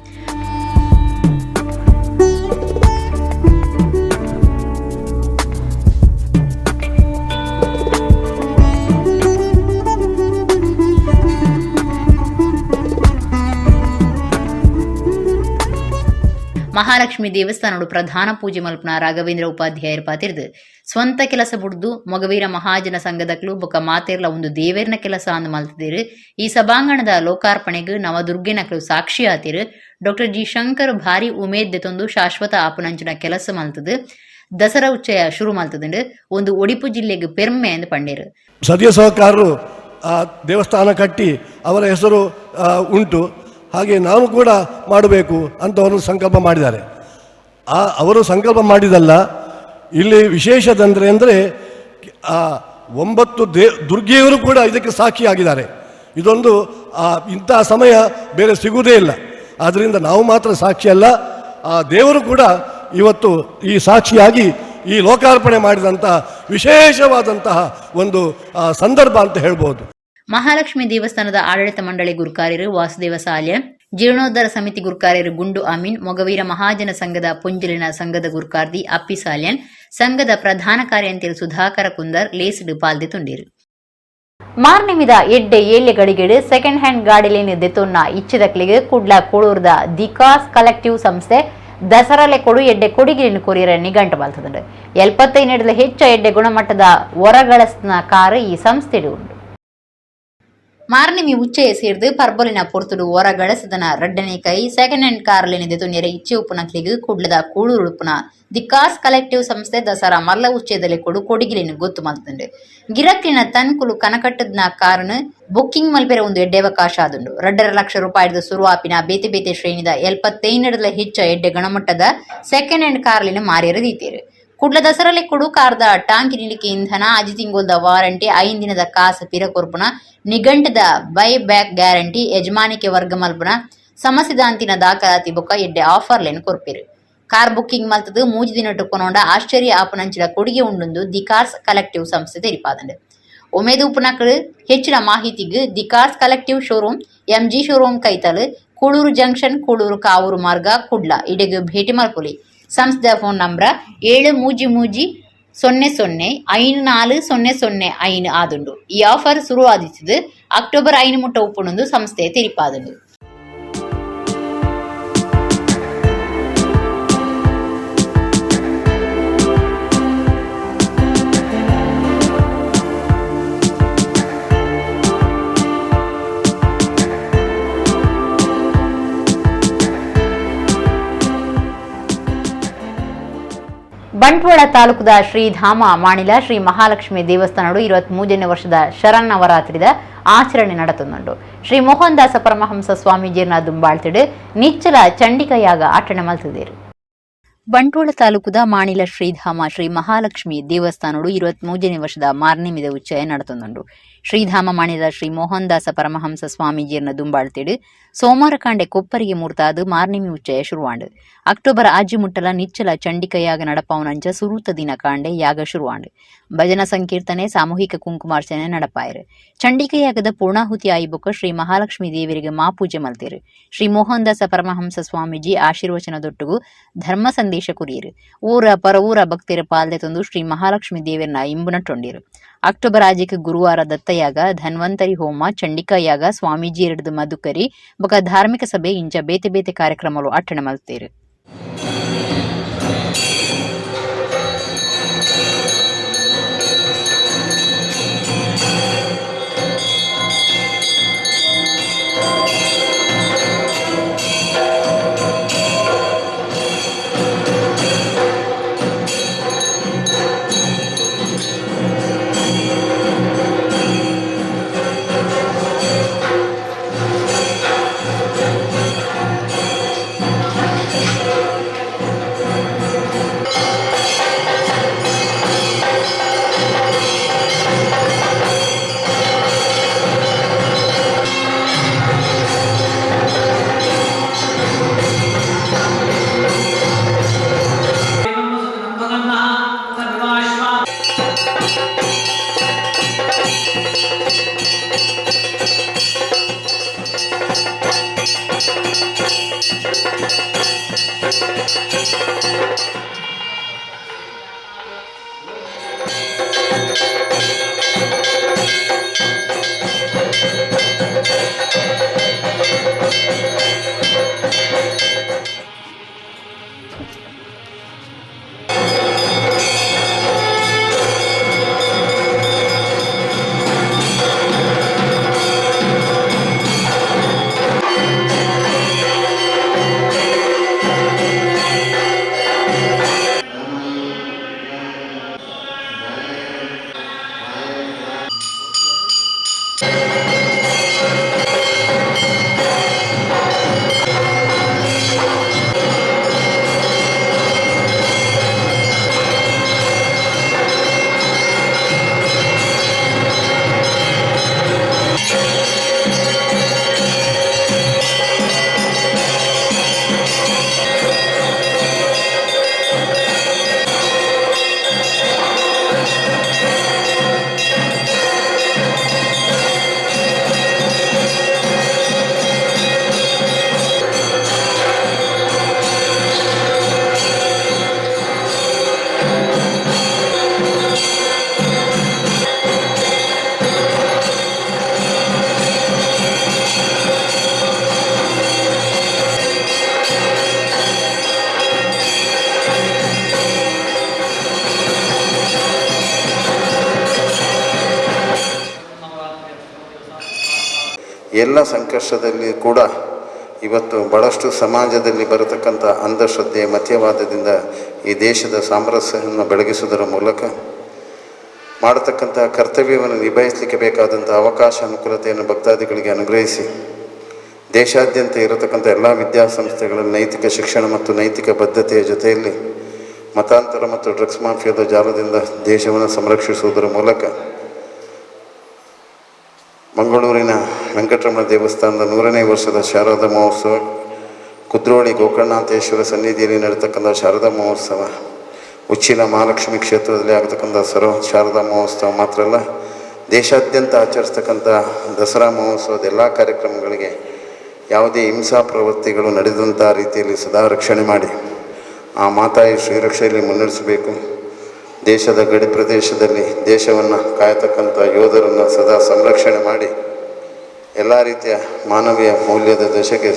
Mahalakshmi ದೇವಸ್ಥಾನಡು ಪ್ರಧಾನ ಪೂಜೆ ಮಲ್ಪನ ರಾಘವೇಂದ್ರ ಉಪಾಧ್ಯಾಯರು ಪಾತಿರ್ದು ಸ್ವಂತ ಕೆಲಸ ಬುಡ್ದು ಮೊಗವೀರ ಮಹಾಜನ ಸಂಘದಕ್ಲು ಬೊಕ ಮಾತೇರ್ಲ ಒಂದು ದೇವೇರ್ನ ಕೆಲಸ ಅಂದ್ ಮಲ್ತದಿರು. ಈ ಸಭಾಂಗಣದ ಲೋಕಾರ್ಪಣೆಗ್ ನವದುರ್ಗೆನಕ್ಲು ಸಾಕ್ಷಿ ಆತಿರು. ಡಾಕ್ಟರ್ ಜಿ ಶಂಕರ್ ಭಾರಿ ಉಮೇದ್ ದೆತೊಂದು ಶಾಶ್ವತ ಆಪುನಂಚಿನ ಕೆಲಸ ಮಲ್ತದು ದಸರಾ ಉಚ್ಚಯ ಶುರು ಮಲ್ತದುಂಡು ಒಂದು ಒಡಿಪು ಜಿಲ್ಲೆಗೆ ಪೆರ್ಮೆ ಎಂದು ಪಂಡೇರು. ಸದಿಯ ಸಹಕಾರರು ಆ ದೇವಸ್ಥಾನ ಕಟ್ಟಿ ಅವರ ಹೆಸರು ಉಂಟು, ಹಾಗೆ ನಾನು ಕೂಡ ಮಾಡಬೇಕು ಅಂತ ಅವರು ಸಂಕಲ್ಪ ಮಾಡಿದ್ದಾರೆ. ಅವರು ಸಂಕಲ್ಪ ಮಾಡಿದಲ್ಲ, ಇಲ್ಲಿ ವಿಶೇಷದಂದರೆ ಅಂದರೆ ಆ 9 ದುರ್ಗೆಯವರು ಕೂಡ ಇದಕ್ಕೆ ಸಾಕ್ಷಿಯಾಗಿದ್ದಾರೆ. ಇದೊಂದು ಇಂತಹ ಸಮಯ ಬೇರೆ ಸಿಗುವುದೇ ಇಲ್ಲ. ಆದ್ದರಿಂದ ನಾವು ಮಾತ್ರ ಸಾಕ್ಷಿಯಲ್ಲ, ಆ ದೇವರು ಕೂಡ ಇವತ್ತು ಈ ಸಾಕ್ಷಿಯಾಗಿ ಈ ಲೋಕಾರ್ಪಣೆ ಮಾಡಿದಂತಹ ವಿಶೇಷವಾದಂತಹ ಒಂದು ಸಂದರ್ಭ ಅಂತ ಹೇಳ್ಬೋದು. ಮಹಾಲಕ್ಷ್ಮಿ ದೇವಸ್ಥಾನದ ಆಡಳಿತ ಮಂಡಳಿ ಗುರುಕಾರ್ಯರು ವಾಸುದೇವ ಸಾಲ್ಯ, ಜೀರ್ಣೋದ್ಧಾರ ಸಮಿತಿ ಗುರುಕಾರ್ಯರು ಗುಂಡು ಅಮೀನ್, ಮೊಗವೀರ ಮಹಾಜನ ಸಂಘದ ಪೊಂಜಲಿನ ಸಂಘದ ಗುರುಕಾರ್ದಿ ಅಪ್ಪಿ ಸಾಲ್ಯನ್, ಸಂಘದ ಪ್ರಧಾನ ಕಾರ್ಯಂತೆರು ಸುಧಾಕರ ಕುಂದರ್ ಲೇಸ್ಡ್ ಪಾಲ್ದೆ ತುಂಡಿರು. ಮಾರ್ನಿಮಿದ ಎಡ್ಡೆ ಏಳ್ಯ ಗಳಿಗೆಡು ಸೆಕೆಂಡ್ ಹ್ಯಾಂಡ್ ಗಾಡಿಲೇನು ದೆತೊನ್ನ ಇಚ್ಛದಕ್ಲಿಗೆ ಕುಡ್ಲ ಕೂಳೂರ್ದ ದಿಕಾಸ್ ಕಲೆಕ್ಟಿವ್ ಸಂಸ್ಥೆ ದಸರಾಲೆ ಕೊಡು ಎಡ್ಡೆ ಕೊಡಿಗಿರಿನ ಕೊರಿಯರ ನಿಘಂಟು ಬಲ್ತದುಂಡು. 75 ಹೆಚ್ಚು ಎಡ್ಡೆ ಗುಣಮಟ್ಟದ ಹೊರಗಳಸ್ನ ಕಾರು ಈ ಸಂಸ್ಥೆಡು ಉಂಡು. ಮಾರ್ನಿಮಿ ಉಚ್ಚಯ ಸೇರ್ದು ಪರ್ಬೊಲಿನ ಪೊರ್ತುಡು ಹೊರಗಳಸದನ ರಡ್ಡನೆ ಕೈ ಸೆಕೆಂಡ್ ಹ್ಯಾಂಡ್ ಕಾರ್ಲೇನಿದೆ ತುನ್ಯರೆ ಇಚ್ಛೆ ಉಪ್ಪುನಕ್ಲಿಗೆ ಕುಡ್ಲದ ಕೂಳೂರು ಉಪ್ಪುನ the cars collective ಸಂಸ್ಥೆ ದಸರಾ ಮಲ್ಲ ಉಚ್ಚಯದಲ್ಲಿ ಕೊಡು ಕೊಡಿಗಿಲಿನ ಗೊತ್ತು ಮಲ್ತುಂಡು. ಗಿರಕ್ಲಿನ ತನ್ಕುಲು ಕನಕಟ್ಟದ್ನ ಕಾರಣ ಬುಕ್ಕಿಂಗ್ ಮಲ್ಪೆರೆ ಒಂದು ಎಡ್ಡೆ ಅವಕಾಶ ಆದುಂಡು. 2.5 ಲಕ್ಷ ರೂಪಾಯಿದ ಸುರುವಾಪಿನ ಬೇತೆ ಬೇತೆ ಶ್ರೇಣಿದ 75 ಹೆಚ್ಚ ಎಡ್ಡೆ ಗುಣಮಟ್ಟದ ಸೆಕೆಂಡ್ ಹ್ಯಾಂಡ್ ಕಾರ್ಲಿನ ಮಾರ್ಯರ ದೀತೇರು. ಕುಡ್ಲ ದಸರಲೆ ಕೊಡು ಕಾರ್ದ ಟಾಂಕಿ ನಿಲಿಕೆ ಇಂಧನ ಅಜಿ ತಿಂಗೊಲ್ದ ವಾರಂಟಿ 5 ದಿನದ ಕಾಸು ಪಿರ ಕೊರ್ಪುನ ನಿಘಂಟದ buy back guarantee ಯಜಮಾನಿಕೆ ವರ್ಗ ಮಲ್ಪುನ ಸಮಸ್ಯೆದಾಂತಿನ ದಾಖಲಾತಿ ಬೊಕ್ಕ ಎಡ್ಡೆ ಆಫರ್ ಲೇನ್ ಕೊರ್ಪಿರು. ಕಾರ್ ಬುಕ್ಕಿಂಗ್ ಮಲ್ತದು 3 ದಿನಟ್ಟು ಕೊನೊಂಡ ಆಶ್ಚರ್ಯ ಆಪುನಂಚಿನ ಕೊಡುಗೆ ಉಂಡುಂದು the cars collective ಸಂಸ್ಥೆ ತೆರಿಪಾದಂಡು. ಉಮೇದು ಉಪನಕಳು ಹೆಚ್ಚಿನ ಮಾಹಿತಿಗೆ the cars collective showroom MG showroom Kaithal Kulur junction Kulur Kavoor ಮಾರ್ಗ ಕುಡ್ಲ ಇಡೆಗ್ ಭೇಟಿ ಮಲ್ಪುಲಿ. ಸಂಸ್ಥೆಯ ಫೋನ್ ನಂಬರ್ 733 00 54 00 5 ಆದುಂಡು. ಈ ಆಫರ್ ಶುರುವಾದಿತ್ತದು ಅಕ್ಟೋಬರ್ 5 ಮುಟ್ಟ ಉಪ್ಪುಣೊಂದು ಸಂಸ್ಥೆ ತೆರಿಪಾದುಂಡು. ಬಂಟ್ವಾಳ ತಾಲೂಕುದ ಶ್ರೀಧಾಮ ಮಾಣಿಲ ಶ್ರೀ ಮಹಾಲಕ್ಷ್ಮಿ ದೇವಸ್ಥಾನಡು 23ನೇ ವರ್ಷದ ಶರನ್ನವರಾತ್ರಿದ ಆಚರಣೆ ನಡೆತುಂಡು. ಶ್ರೀ ಮೋಹನ್ ದಾಸ ಪರಮಹಂಸ ಸ್ವಾಮೀಜಿಯನ್ನ ದುಂಬಾಳ್ತಿಡು ನಿಚ್ಚಲ ಚಂಡಿಕಯಾಗ ಆಚರಣೆ ಮಲ್ತಿದ್ದೀರು. ಬಂಟ್ವಾಳ ತಾಲೂಕುದ ಮಾಣಿಲ ಶ್ರೀಧಾಮ ಶ್ರೀ ಮಹಾಲಕ್ಷ್ಮಿ ದೇವಸ್ಥಾನಡು 23ನೇ ವರ್ಷದ ಮಾರ್ನಿಮಿದ ಉಚ್ಚಯ ನಡೆತುಂಡು. ಶ್ರೀಧಾಮ ಮಾಣಿಲ ಶ್ರೀ ಮೋಹನ್ ದಾಸ ಪರಮಹಂಸ ಸ್ವಾಮೀಜಿಯನ್ನ ದುಂಬಾಳ್ತಿಡು ಸೋಮವಾರ ಕಾಂಡೆ ಕೊಪ್ಪರಿಗೆ ಮೂರ್ತಾದು ಮಾರ್ನಿಮಿ ಉಚ್ಚಯ ಶುರುವಾಂಡು. ಅಕ್ಟೋಬರ್ ಆಜಿ ಮುಟ್ಟಲ ನಿಚ್ಚಲ ಚಂಡಿಕಯಾಗ ನಡಪಾವನಂಚ ಸುರೂತ ದಿನ ಕಾಂಡೆ ಯಾಗ ಶುರುವಾಂಡು. ಭಜನಾ ಸಂಕೀರ್ತನೆ ಸಾಮೂಹಿಕ ಕುಂಕುಮಾರ್ಚನೆ ನಡಪಾಯರು. ಚಂಡಿಕಯಾಗದ ಪೂರ್ಣಾಹುತಿ ಆಯಿಬೊಕ್ಕ ಶ್ರೀ ಮಹಾಲಕ್ಷ್ಮಿ ದೇವರಿಗೆ ಮಾಪೂಜೆ ಮಲ್ತೇರು. ಶ್ರೀ ಮೋಹನ್ ದಾಸ ಪರಮಹಂಸ ಸ್ವಾಮೀಜಿ ಆಶೀರ್ವಚನದೊಟ್ಟುಗು ಧರ್ಮ ಸಂದೇಶ ಕುರಿಯರು. ಊರ ಪರ ಊರ ಭಕ್ತರ ಪಾಲ್ದೆ ತಂದು ಶ್ರೀ ಮಹಾಲಕ್ಷ್ಮಿ ದೇವರನ್ನ ಇಂಬುನಟ್ಟೊಂಡಿರು. ಅಕ್ಟೋಬರ್ ಆಜಿಗೆ ಗುರುವಾರ ದತ್ತಯಾಗ ಧನ್ವಂತರಿ ಹೋಮ ಚಂಡಿಕಾಯಾಗ ಸ್ವಾಮೀಜಿ ಎರಡ್ದು ಮಧುಕರಿ ಬೊಕ ಧಾರ್ಮಿಕ ಸಭೆ ಇಂಚ ಬೇತೆ ಬೇತೆ ಕಾರ್ಯಕ್ರಮಗಳು ಅಟ್ಟಣೆ ಮಲ್ತೇರು. ಎಲ್ಲ ಸಂಕಷ್ಟದಲ್ಲಿ ಕೂಡ ಇವತ್ತು ಭಾಳಷ್ಟು ಸಮಾಜದಲ್ಲಿ ಬರತಕ್ಕಂಥ ಅಂಧಶ್ರದ್ಧೆ ಮತೀಯವಾದದಿಂದ ಈ ದೇಶದ ಸಾಮರಸ್ಯವನ್ನು ಬೆಳಗಿಸುವುದರ ಮೂಲಕ ಮಾಡತಕ್ಕಂಥ ಕರ್ತವ್ಯವನ್ನು ನಿಭಾಯಿಸಲಿಕ್ಕೆ ಬೇಕಾದಂಥ ಅವಕಾಶ ಅನುಕೂಲತೆಯನ್ನು ಭಕ್ತಾದಿಗಳಿಗೆ ಅನುಗ್ರಹಿಸಿ ದೇಶಾದ್ಯಂತ ಇರತಕ್ಕಂಥ ಎಲ್ಲ ವಿದ್ಯಾಸಂಸ್ಥೆಗಳಲ್ಲಿ ನೈತಿಕ ಶಿಕ್ಷಣ ಮತ್ತು ನೈತಿಕ ಬದ್ಧತೆಯ ಜೊತೆಯಲ್ಲಿ ಮತಾಂತರ ಮತ್ತು ಡ್ರಗ್ಸ್ ಮಾಫಿಯಾದ ಜಾಲದಿಂದ ದೇಶವನ್ನು ಸಂರಕ್ಷಿಸುವುದರ ಮೂಲಕ ಮಂಗಳೂರಿನ ವೆಂಕಟರಮಣ ದೇವಸ್ಥಾನದ 100ನೇ ವರ್ಷದ ಶಾರದಾ ಮಹೋತ್ಸವ, ಕುದ್ರೋಳಿ ಗೋಕರ್ಣನಾಥೇಶ್ವರ ಸನ್ನಿಧಿಯಲ್ಲಿ ನಡೆತಕ್ಕಂಥ ಶಾರದಾ ಮಹೋತ್ಸವ, ಉಚ್ಚಿಲ ಮಹಾಲಕ್ಷ್ಮಿ ಕ್ಷೇತ್ರದಲ್ಲಿ ಆಗತಕ್ಕಂಥ ಶಾರದಾ ಮಹೋತ್ಸವ ಮಾತ್ರ ಅಲ್ಲ, ದೇಶಾದ್ಯಂತ ಆಚರಿಸ್ತಕ್ಕಂಥ ದಸರಾ ಮಹೋತ್ಸವದ ಎಲ್ಲ ಕಾರ್ಯಕ್ರಮಗಳಿಗೆ ಯಾವುದೇ ಹಿಂಸಾ ಪ್ರವೃತ್ತಿಗಳು ನಡೆದಂಥ ರೀತಿಯಲ್ಲಿ ಸದಾ ರಕ್ಷಣೆ ಮಾಡಿ ಆ ಮಾತಾಯಿ ಶ್ರೀರಕ್ಷೆಯಲ್ಲಿ ಮುನ್ನಡೆಸಬೇಕು. ದೇಶದ ಗಡಿ ಪ್ರದೇಶದಲ್ಲಿ ದೇಶವನ್ನು ಕಾಯತಕ್ಕಂಥ ಯೋಧರನ್ನು ಸದಾ ಸಂರಕ್ಷಣೆ ಮಾಡಿ ಎಲ್ಲ ರೀತಿಯ ಮಾನವೀಯ ಮೌಲ್ಯದ ದಶೆಗೆ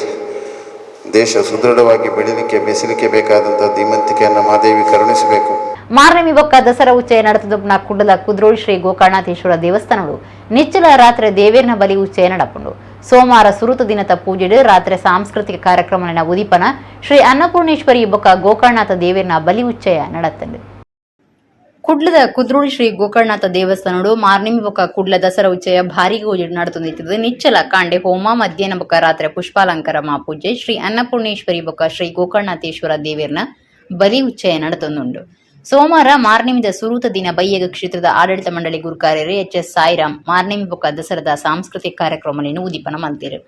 ದೇಶ ಸುದೃಢವಾಗಿ ಬೆಳೀಲಿಕ್ಕೆ ಬೆಸಲಿಕ್ಕೆ ಬೇಕಾದಂಥ ಧೀಮಂತಿಕೆಯನ್ನು ಮಾದೇವಿ ಕರುಣಿಸಬೇಕು. ಮಾರನೆಮಿ ಬೊಕ್ಕ ದಸರಾ ಉಚ್ಚಯ ನಡೆತದೊಬ್ಬನ ಕುಡ್ಲದ ಕುದ್ರೋಳಿ ಶ್ರೀ ಗೋಕರ್ಣಾಥೇಶ್ವರ ದೇವಸ್ಥಾನಡು ನಿಚ್ಚಲ ರಾತ್ರಿ ದೇವೇರ್ನ ಬಲಿ ಉಚ್ಚಯ ನಡಪುಂಡು. ಸೋಮವಾರ ಸುರುತ ದಿನದ ಪೂಜೆಡು ರಾತ್ರಿ ಸಾಂಸ್ಕೃತಿಕ ಕಾರ್ಯಕ್ರಮನ ಉದೀಪನ ಶ್ರೀ ಅನ್ನಪೂರ್ಣೇಶ್ವರಿ ಬೊಕ್ಕ ಗೋಕರ್ಣನಾಥ ದೇವೇರ್ನ ಬಲಿ ಉಚ್ಚಯ ನಡತ್ತಂಡು. ಕುಡ್ಲದ ಕುದ್ರೋಳಿ ಶ್ರೀ ಗೋಕರ್ಣನಾಥ ದೇವಸ್ಥಾನಡು ಮಾರ್ನಿಮಿ ಬೊಕ್ಕ ಕುಡ್ಲ ದಸರಾ ಉಚ್ಚಯ ಭಾರಿ ಗೋಜಿಡ್ ನಡತೊಂದಿತ್ತದು. ನಿಚ್ಚಲ ಕಾಂಡೆ ಹೋಮ, ಮಧ್ಯಾಹ್ನ ಬೊಕ್ಕ ರಾತ್ರಿ ಪುಷ್ಪಾಲಂಕಾರ ಮಾಪೂಜೆ ಶ್ರೀ ಅನ್ನಪೂರ್ಣೇಶ್ವರಿ ಬೊಕ್ಕ ಶ್ರೀ ಗೋಕರ್ಣನಾಥೇಶ್ವರ ದೇವೇರ್ನ ಬಲಿ ಉಚ್ಚಯ ನಡತೊಂದುಂಡು. ಸೋಮವಾರ ಮಾರ್ನಿಮಿದ ಸುರೂತ ದಿನ ಬೈಯಗ ಕ್ಷೇತ್ರದ ಆಡಳಿತ ಮಂಡಳಿ ಗುರುಕಾರ್ಯರು ಎಚ್ ಎಸ್ ಸಾಯಿರಾಮ್ ಮಾರ್ನಿಮಿ ಬೊಕ್ಕ ದಸರಾದ ಸಾಂಸ್ಕೃತಿಕ ಕಾರ್ಯಕ್ರಮವನ್ನು ಉದೀಪನ ಮಲ್ತೇರು.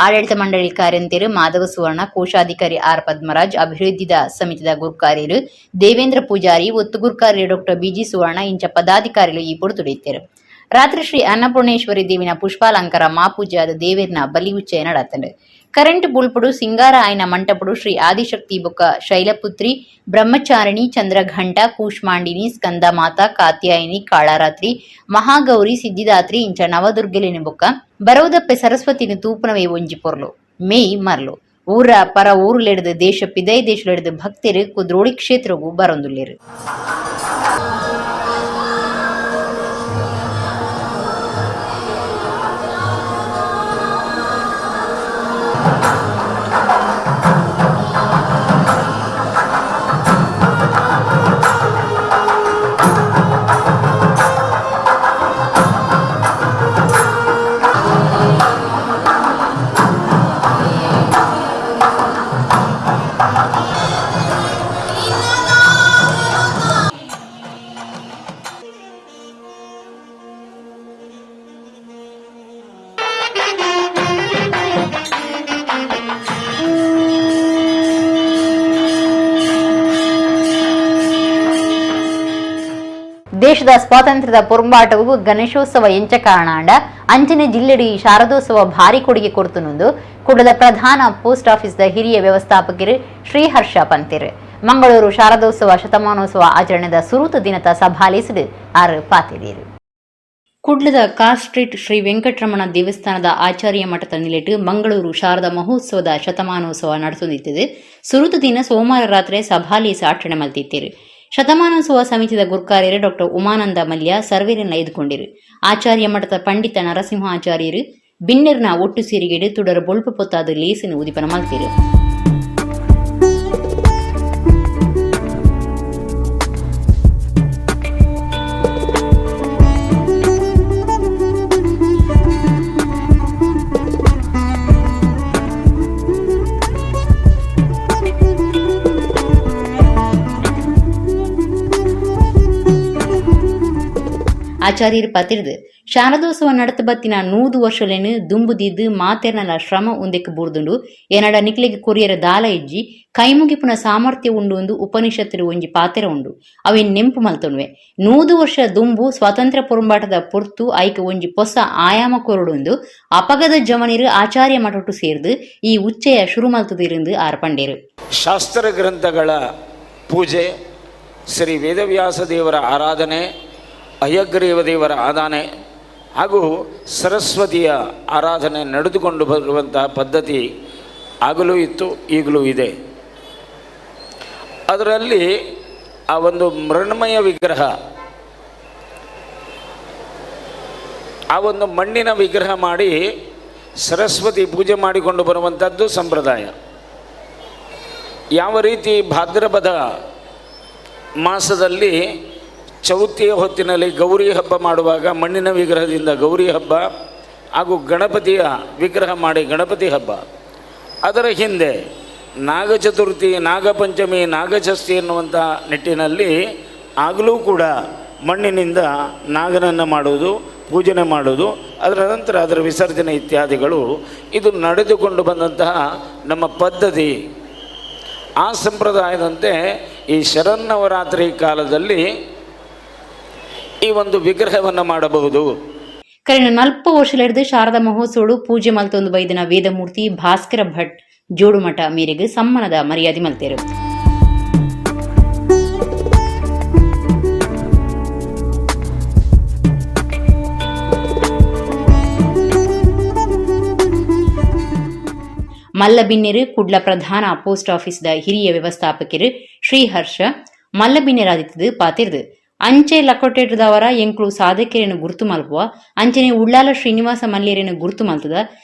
ಆಡಳಿತ ಮಂಡಳಿ ಕಾರ್ಯಂತರು ಮಾಧವ ಸುವರ್ಣ, ಕೋಶಾಧಿಕಾರಿ ಆರ್ ಪದ್ಮರಾಜ್, ಅಭಿವೃದ್ಧಿದ ಸಮಿತಿದ ಗುರುಕಾರ್ಯರು ದೇವೇಂದ್ರ ಪೂಜಾರಿ, ಒತ್ತು ಗುರುಕಾರ್ಯರು ಡಾಕ್ಟರ್ ಬಿಜಿ ಸುವರ್ಣ ಇಂಚ ಪದಾಧಿಕಾರಿಗಳು ಈ ಪೊರ್ತುಡಿತ್ತರು. ರಾತ್ರಿ ಶ್ರೀ ಅನ್ನಪೂರ್ಣೇಶ್ವರಿ ದೇವಿನ ಪುಷ್ಪಾಲಂಕಾರ ಮಾಪೂಜಾದ ದೇವೇರ್ನ ಬಲಿ ಉಚ್ಚಯ ನಡತಂಡು. ಕರೆಂಟ್ ಬುಲ್ಪುಡು ಸಿಂಗಾರ ಆಯ್ನ ಮಂಟಪುಡು ಶ್ರೀ ಆದಿಶಕ್ತಿ ಬೊಕ್ಕ ಶೈಲಪುತ್ರಿ, ಬ್ರಹ್ಮಚಾರಿಣಿ, ಚಂದ್ರಘಂಟ, ಕೂಷ್ಮಾಂಡಿನಿ, ಸ್ಕಂದ ಮಾತಾ, ಕಾತ್ಯಾಯಿನಿ, ಕಾಳರಾತ್ರಿ, ಮಹಾಗೌರಿ, ಸಿದ್ಧಿದಾತ್ರಿ ಇಂಚ ನವದುರ್ಗೆಲಿನ ಬೊಕ್ಕ ಬರವುದಪ್ಪೆ ಸರಸ್ವತಿನ ತೂಪನವೇ ಒಂಜಿ ಪೊರ್ಲು ಮೇಯ್ ಮರ್ಲು ಊರ ಪರ ಊರುಲೆಡ್ದು ದೇಶ ಪಿದೈ ದೇಶಲೆಡ್ದು ಭಕ್ತರು ಕುದ್ರೋಳಿ ಕ್ಷೇತ್ರಗೂ ಬರೊಂದುಲ್ಲೇರು. ದೇಶದ ಸ್ವಾತಂತ್ರ್ಯದ ಪೊರಂಬಾಟವು ಗಣೇಶೋತ್ಸವ ಎಂಚ ಕಾರಣಾಂಡ ಅಂಚನೆ ಜಿಲ್ಲೆಡಿ ಶಾರದೋತ್ಸವ ಭಾರಿ ಕೊಡುಗೆ ಕೊಡ್ತುನೊಂದು ಕುಡದ ಪ್ರಧಾನ ಪೋಸ್ಟ್ ಆಫೀಸ್ದ ಹಿರಿಯ ವ್ಯವಸ್ಥಾಪಕರು ಶ್ರೀಹರ್ಷ ಪಂತಿರು. ಮಂಗಳೂರು ಶಾರದೋತ್ಸವ ಶತಮಾನೋತ್ಸವ ಆಚರಣೆದ ಸುರೂತ ದಿನದ ಸಭಾಲೇಸಿದು ಆರು ಪಾತಿದೀರು. ಕುಡ್ಲದ ಕಾರ್ ಸ್ಟ್ರೀಟ್ ಶ್ರೀ ವೆಂಕಟರಮಣ ದೇವಸ್ಥಾನದ ಆಚಾರ್ಯ ಮಠದ ನಿಲೆಟ್ಟು ಮಂಗಳೂರು ಶಾರದಾ ಮಹೋತ್ಸವದ ಶತಮಾನೋತ್ಸವ ನಡೆಸುತ್ತಿದ್ದು ಸುರೂತ ದಿನ ಸೋಮವಾರ ರಾತ್ರಿ ಸಭಾಲೇಸ ಆಚರಣೆ ಮಲ್ತಿತ್ತೀರು. ಶತಮಾನೋತ್ಸವ ಸಮಿತಿದ ಗುರ್ಕಾರ್ಯರು ಡಾಕ್ಟರ್ ಉಮಾನಂದ ಮಲ್ಯ ಸರ್ವೇರನ್ನ ಎದುಕೊಂಡಿರು. ಆಚಾರ್ಯ ಮಠದ ಪಂಡಿತ ನರಸಿಂಹಾಚಾರ್ಯರು ಬಿನ್ನೆರ್ನ ಒಟ್ಟು ಸೀರಿಗೆಡು ತುಡರ ಬೊಳ್ಪು ಪೊತ್ತಾದ ಲೇಸಿನ ಉದಿಪನ ಮಲ್ತಿರು. ಆಚಾರ್ಯರು ಪತಿರ್ದು ಶಾರದೋತ್ಸವ ನಡತ ಬತ್ತಿನ 100 ವರ್ಷಲೇನು ದುಂಬುದಿದ್ದು ಮಾತೆರ್ನಲ ಶ್ರಮ ಉಂದೆಕ್ ಬೂರ್ದುಂಡು ಏನಡ ನಿಕ್ಲೆಗೆ ಕೊರಿಯರ ದಾಲ ಇಜ್ಜಿ ಕೈಮುಗಿಪುನ ಸಾಮರ್ಥ್ಯ ಉಂಡು ಒಂದು ಉಪನಿಷತ್ತರು ಒಂಜಿ ಪಾತೆರ ಉಂಡು ಅವೇನ್ ನೆಂಪು ಮಲ್ತೊನ್ವೆ. 100 ವರ್ಷ ದುಂಬು ಸ್ವಾತಂತ್ರ್ಯ ಪೊರಂಬಾಟದ ಪೊರ್ತು ಐಕ್ ಒಂಜಿ ಪೊಸ ಆಯಾಮ ಕೊರಡುಂದು ಅಪಗದ ಜವನಿರು ಆಚಾರ್ಯ ಮಠೊಟ್ಟು ಸೇರ್ದು ಈ ಉಚ್ಚಯ ಶುರು ಮಲ್ತದಿருந்து ಆರ್ ಪಂಡೇರು. ಶಾಸ್ತ್ರ ಗ್ರಂಥಗಳ ಪೂಜೆ, ಶ್ರೀ ವೇದವ್ಯಾಸ ದೇವರ ಆರಾಧನೆ, ಹಯಗ್ರೀವ ದೇವರ ಆರಾಧನೆ ಹಾಗೂ ಸರಸ್ವತಿಯ ಆರಾಧನೆ ನಡೆದುಕೊಂಡು ಬರುವಂತಹ ಪದ್ಧತಿ ಆಗಲೂ ಇತ್ತು, ಈಗಲೂ ಇದೆ. ಅದರಲ್ಲಿ ಆ ಒಂದು ಮೃಣ್ಮಯ ವಿಗ್ರಹ, ಆ ಒಂದು ಮಣ್ಣಿನ ವಿಗ್ರಹ ಮಾಡಿ Saraswati ಪೂಜೆ ಮಾಡಿಕೊಂಡು ಬರುವಂಥದ್ದು ಸಂಪ್ರದಾಯ. ಯಾವ ರೀತಿ ಭಾದ್ರಪದ ಮಾಸದಲ್ಲಿ ಚೌತಿಯ ಹೊತ್ತಿನಲ್ಲಿ ಗೌರಿ ಹಬ್ಬ ಮಾಡುವಾಗ ಮಣ್ಣಿನ ವಿಗ್ರಹದಿಂದ ಗೌರಿ ಹಬ್ಬ ಹಾಗೂ ಗಣಪತಿಯ ವಿಗ್ರಹ ಮಾಡಿ ಗಣಪತಿ ಹಬ್ಬ, ಅದರ ಹಿಂದೆ ನಾಗಚತುರ್ಥಿ, ನಾಗಪಂಚಮಿ, ನಾಗಷಷ್ಠಿ ಎನ್ನುವಂಥ ನಿಟ್ಟಿನಲ್ಲಿ ಆಗಲೂ ಕೂಡ ಮಣ್ಣಿನಿಂದ ನಾಗನನ್ನು ಮಾಡುವುದು, ಪೂಜನೆ ಮಾಡುವುದು, ಅದರ ನಂತರ ಅದರ ವಿಸರ್ಜನೆ ಇತ್ಯಾದಿಗಳು ಇದು ನಡೆದುಕೊಂಡು ಬಂದಂತಹ ನಮ್ಮ ಪದ್ಧತಿ. ಆ ಸಂಪ್ರದಾಯದಂತೆ ಈ ಶರನ್ನವರಾತ್ರಿ ಕಾಲದಲ್ಲಿ ಈ ಒಂದು ವಿಗ್ರಹವನ್ನು ಮಾಡಬಹುದು. ಕರಿನ ನಲ್ಪ ವರ್ಷಲಿಡ್ದು ಶಾರದಾ ಮಹೋತ್ಸವಡು ಪೂಜೆ ಮಲ್ತೊಂದು ಬೈದಿನ ವೇದಮೂರ್ತಿ ಭಾಸ್ಕರ ಭಟ್ ಜೋಡುಮಠ ಮೇರೆಗೆ ಸಮ್ಮಾನದ ಮರ್ಯಾದೆ ಮಲ್ತೇರು. ಮಲ್ಲಬಿನ್ನೆರು ಕುಡ್ಲ ಪ್ರಧಾನ ಪೋಸ್ಟ್ ಆಫೀಸ್ದ ಹಿರಿಯ ವ್ಯವಸ್ಥಾಪಕರು ಶ್ರೀಹರ್ಷ ಮಲ್ಲಬಿನ್ನೆರಾದಿತ್ತದು ಪಾತಿರ್ದು ಅಂಚೆ ಲಕೊಟೆಡ್ದವರ ಎಂಕ್ಲು ಸಾಧಕರೇನು ಗುರುತು ಮಲ್ಪುವ ಅಂಚನೆ ಉಳ್ಳಾಲ ಶ್ರೀನಿವಾಸ ಮಲ್ಯರೇನು ಗುರುತು ಮಲ್ತದ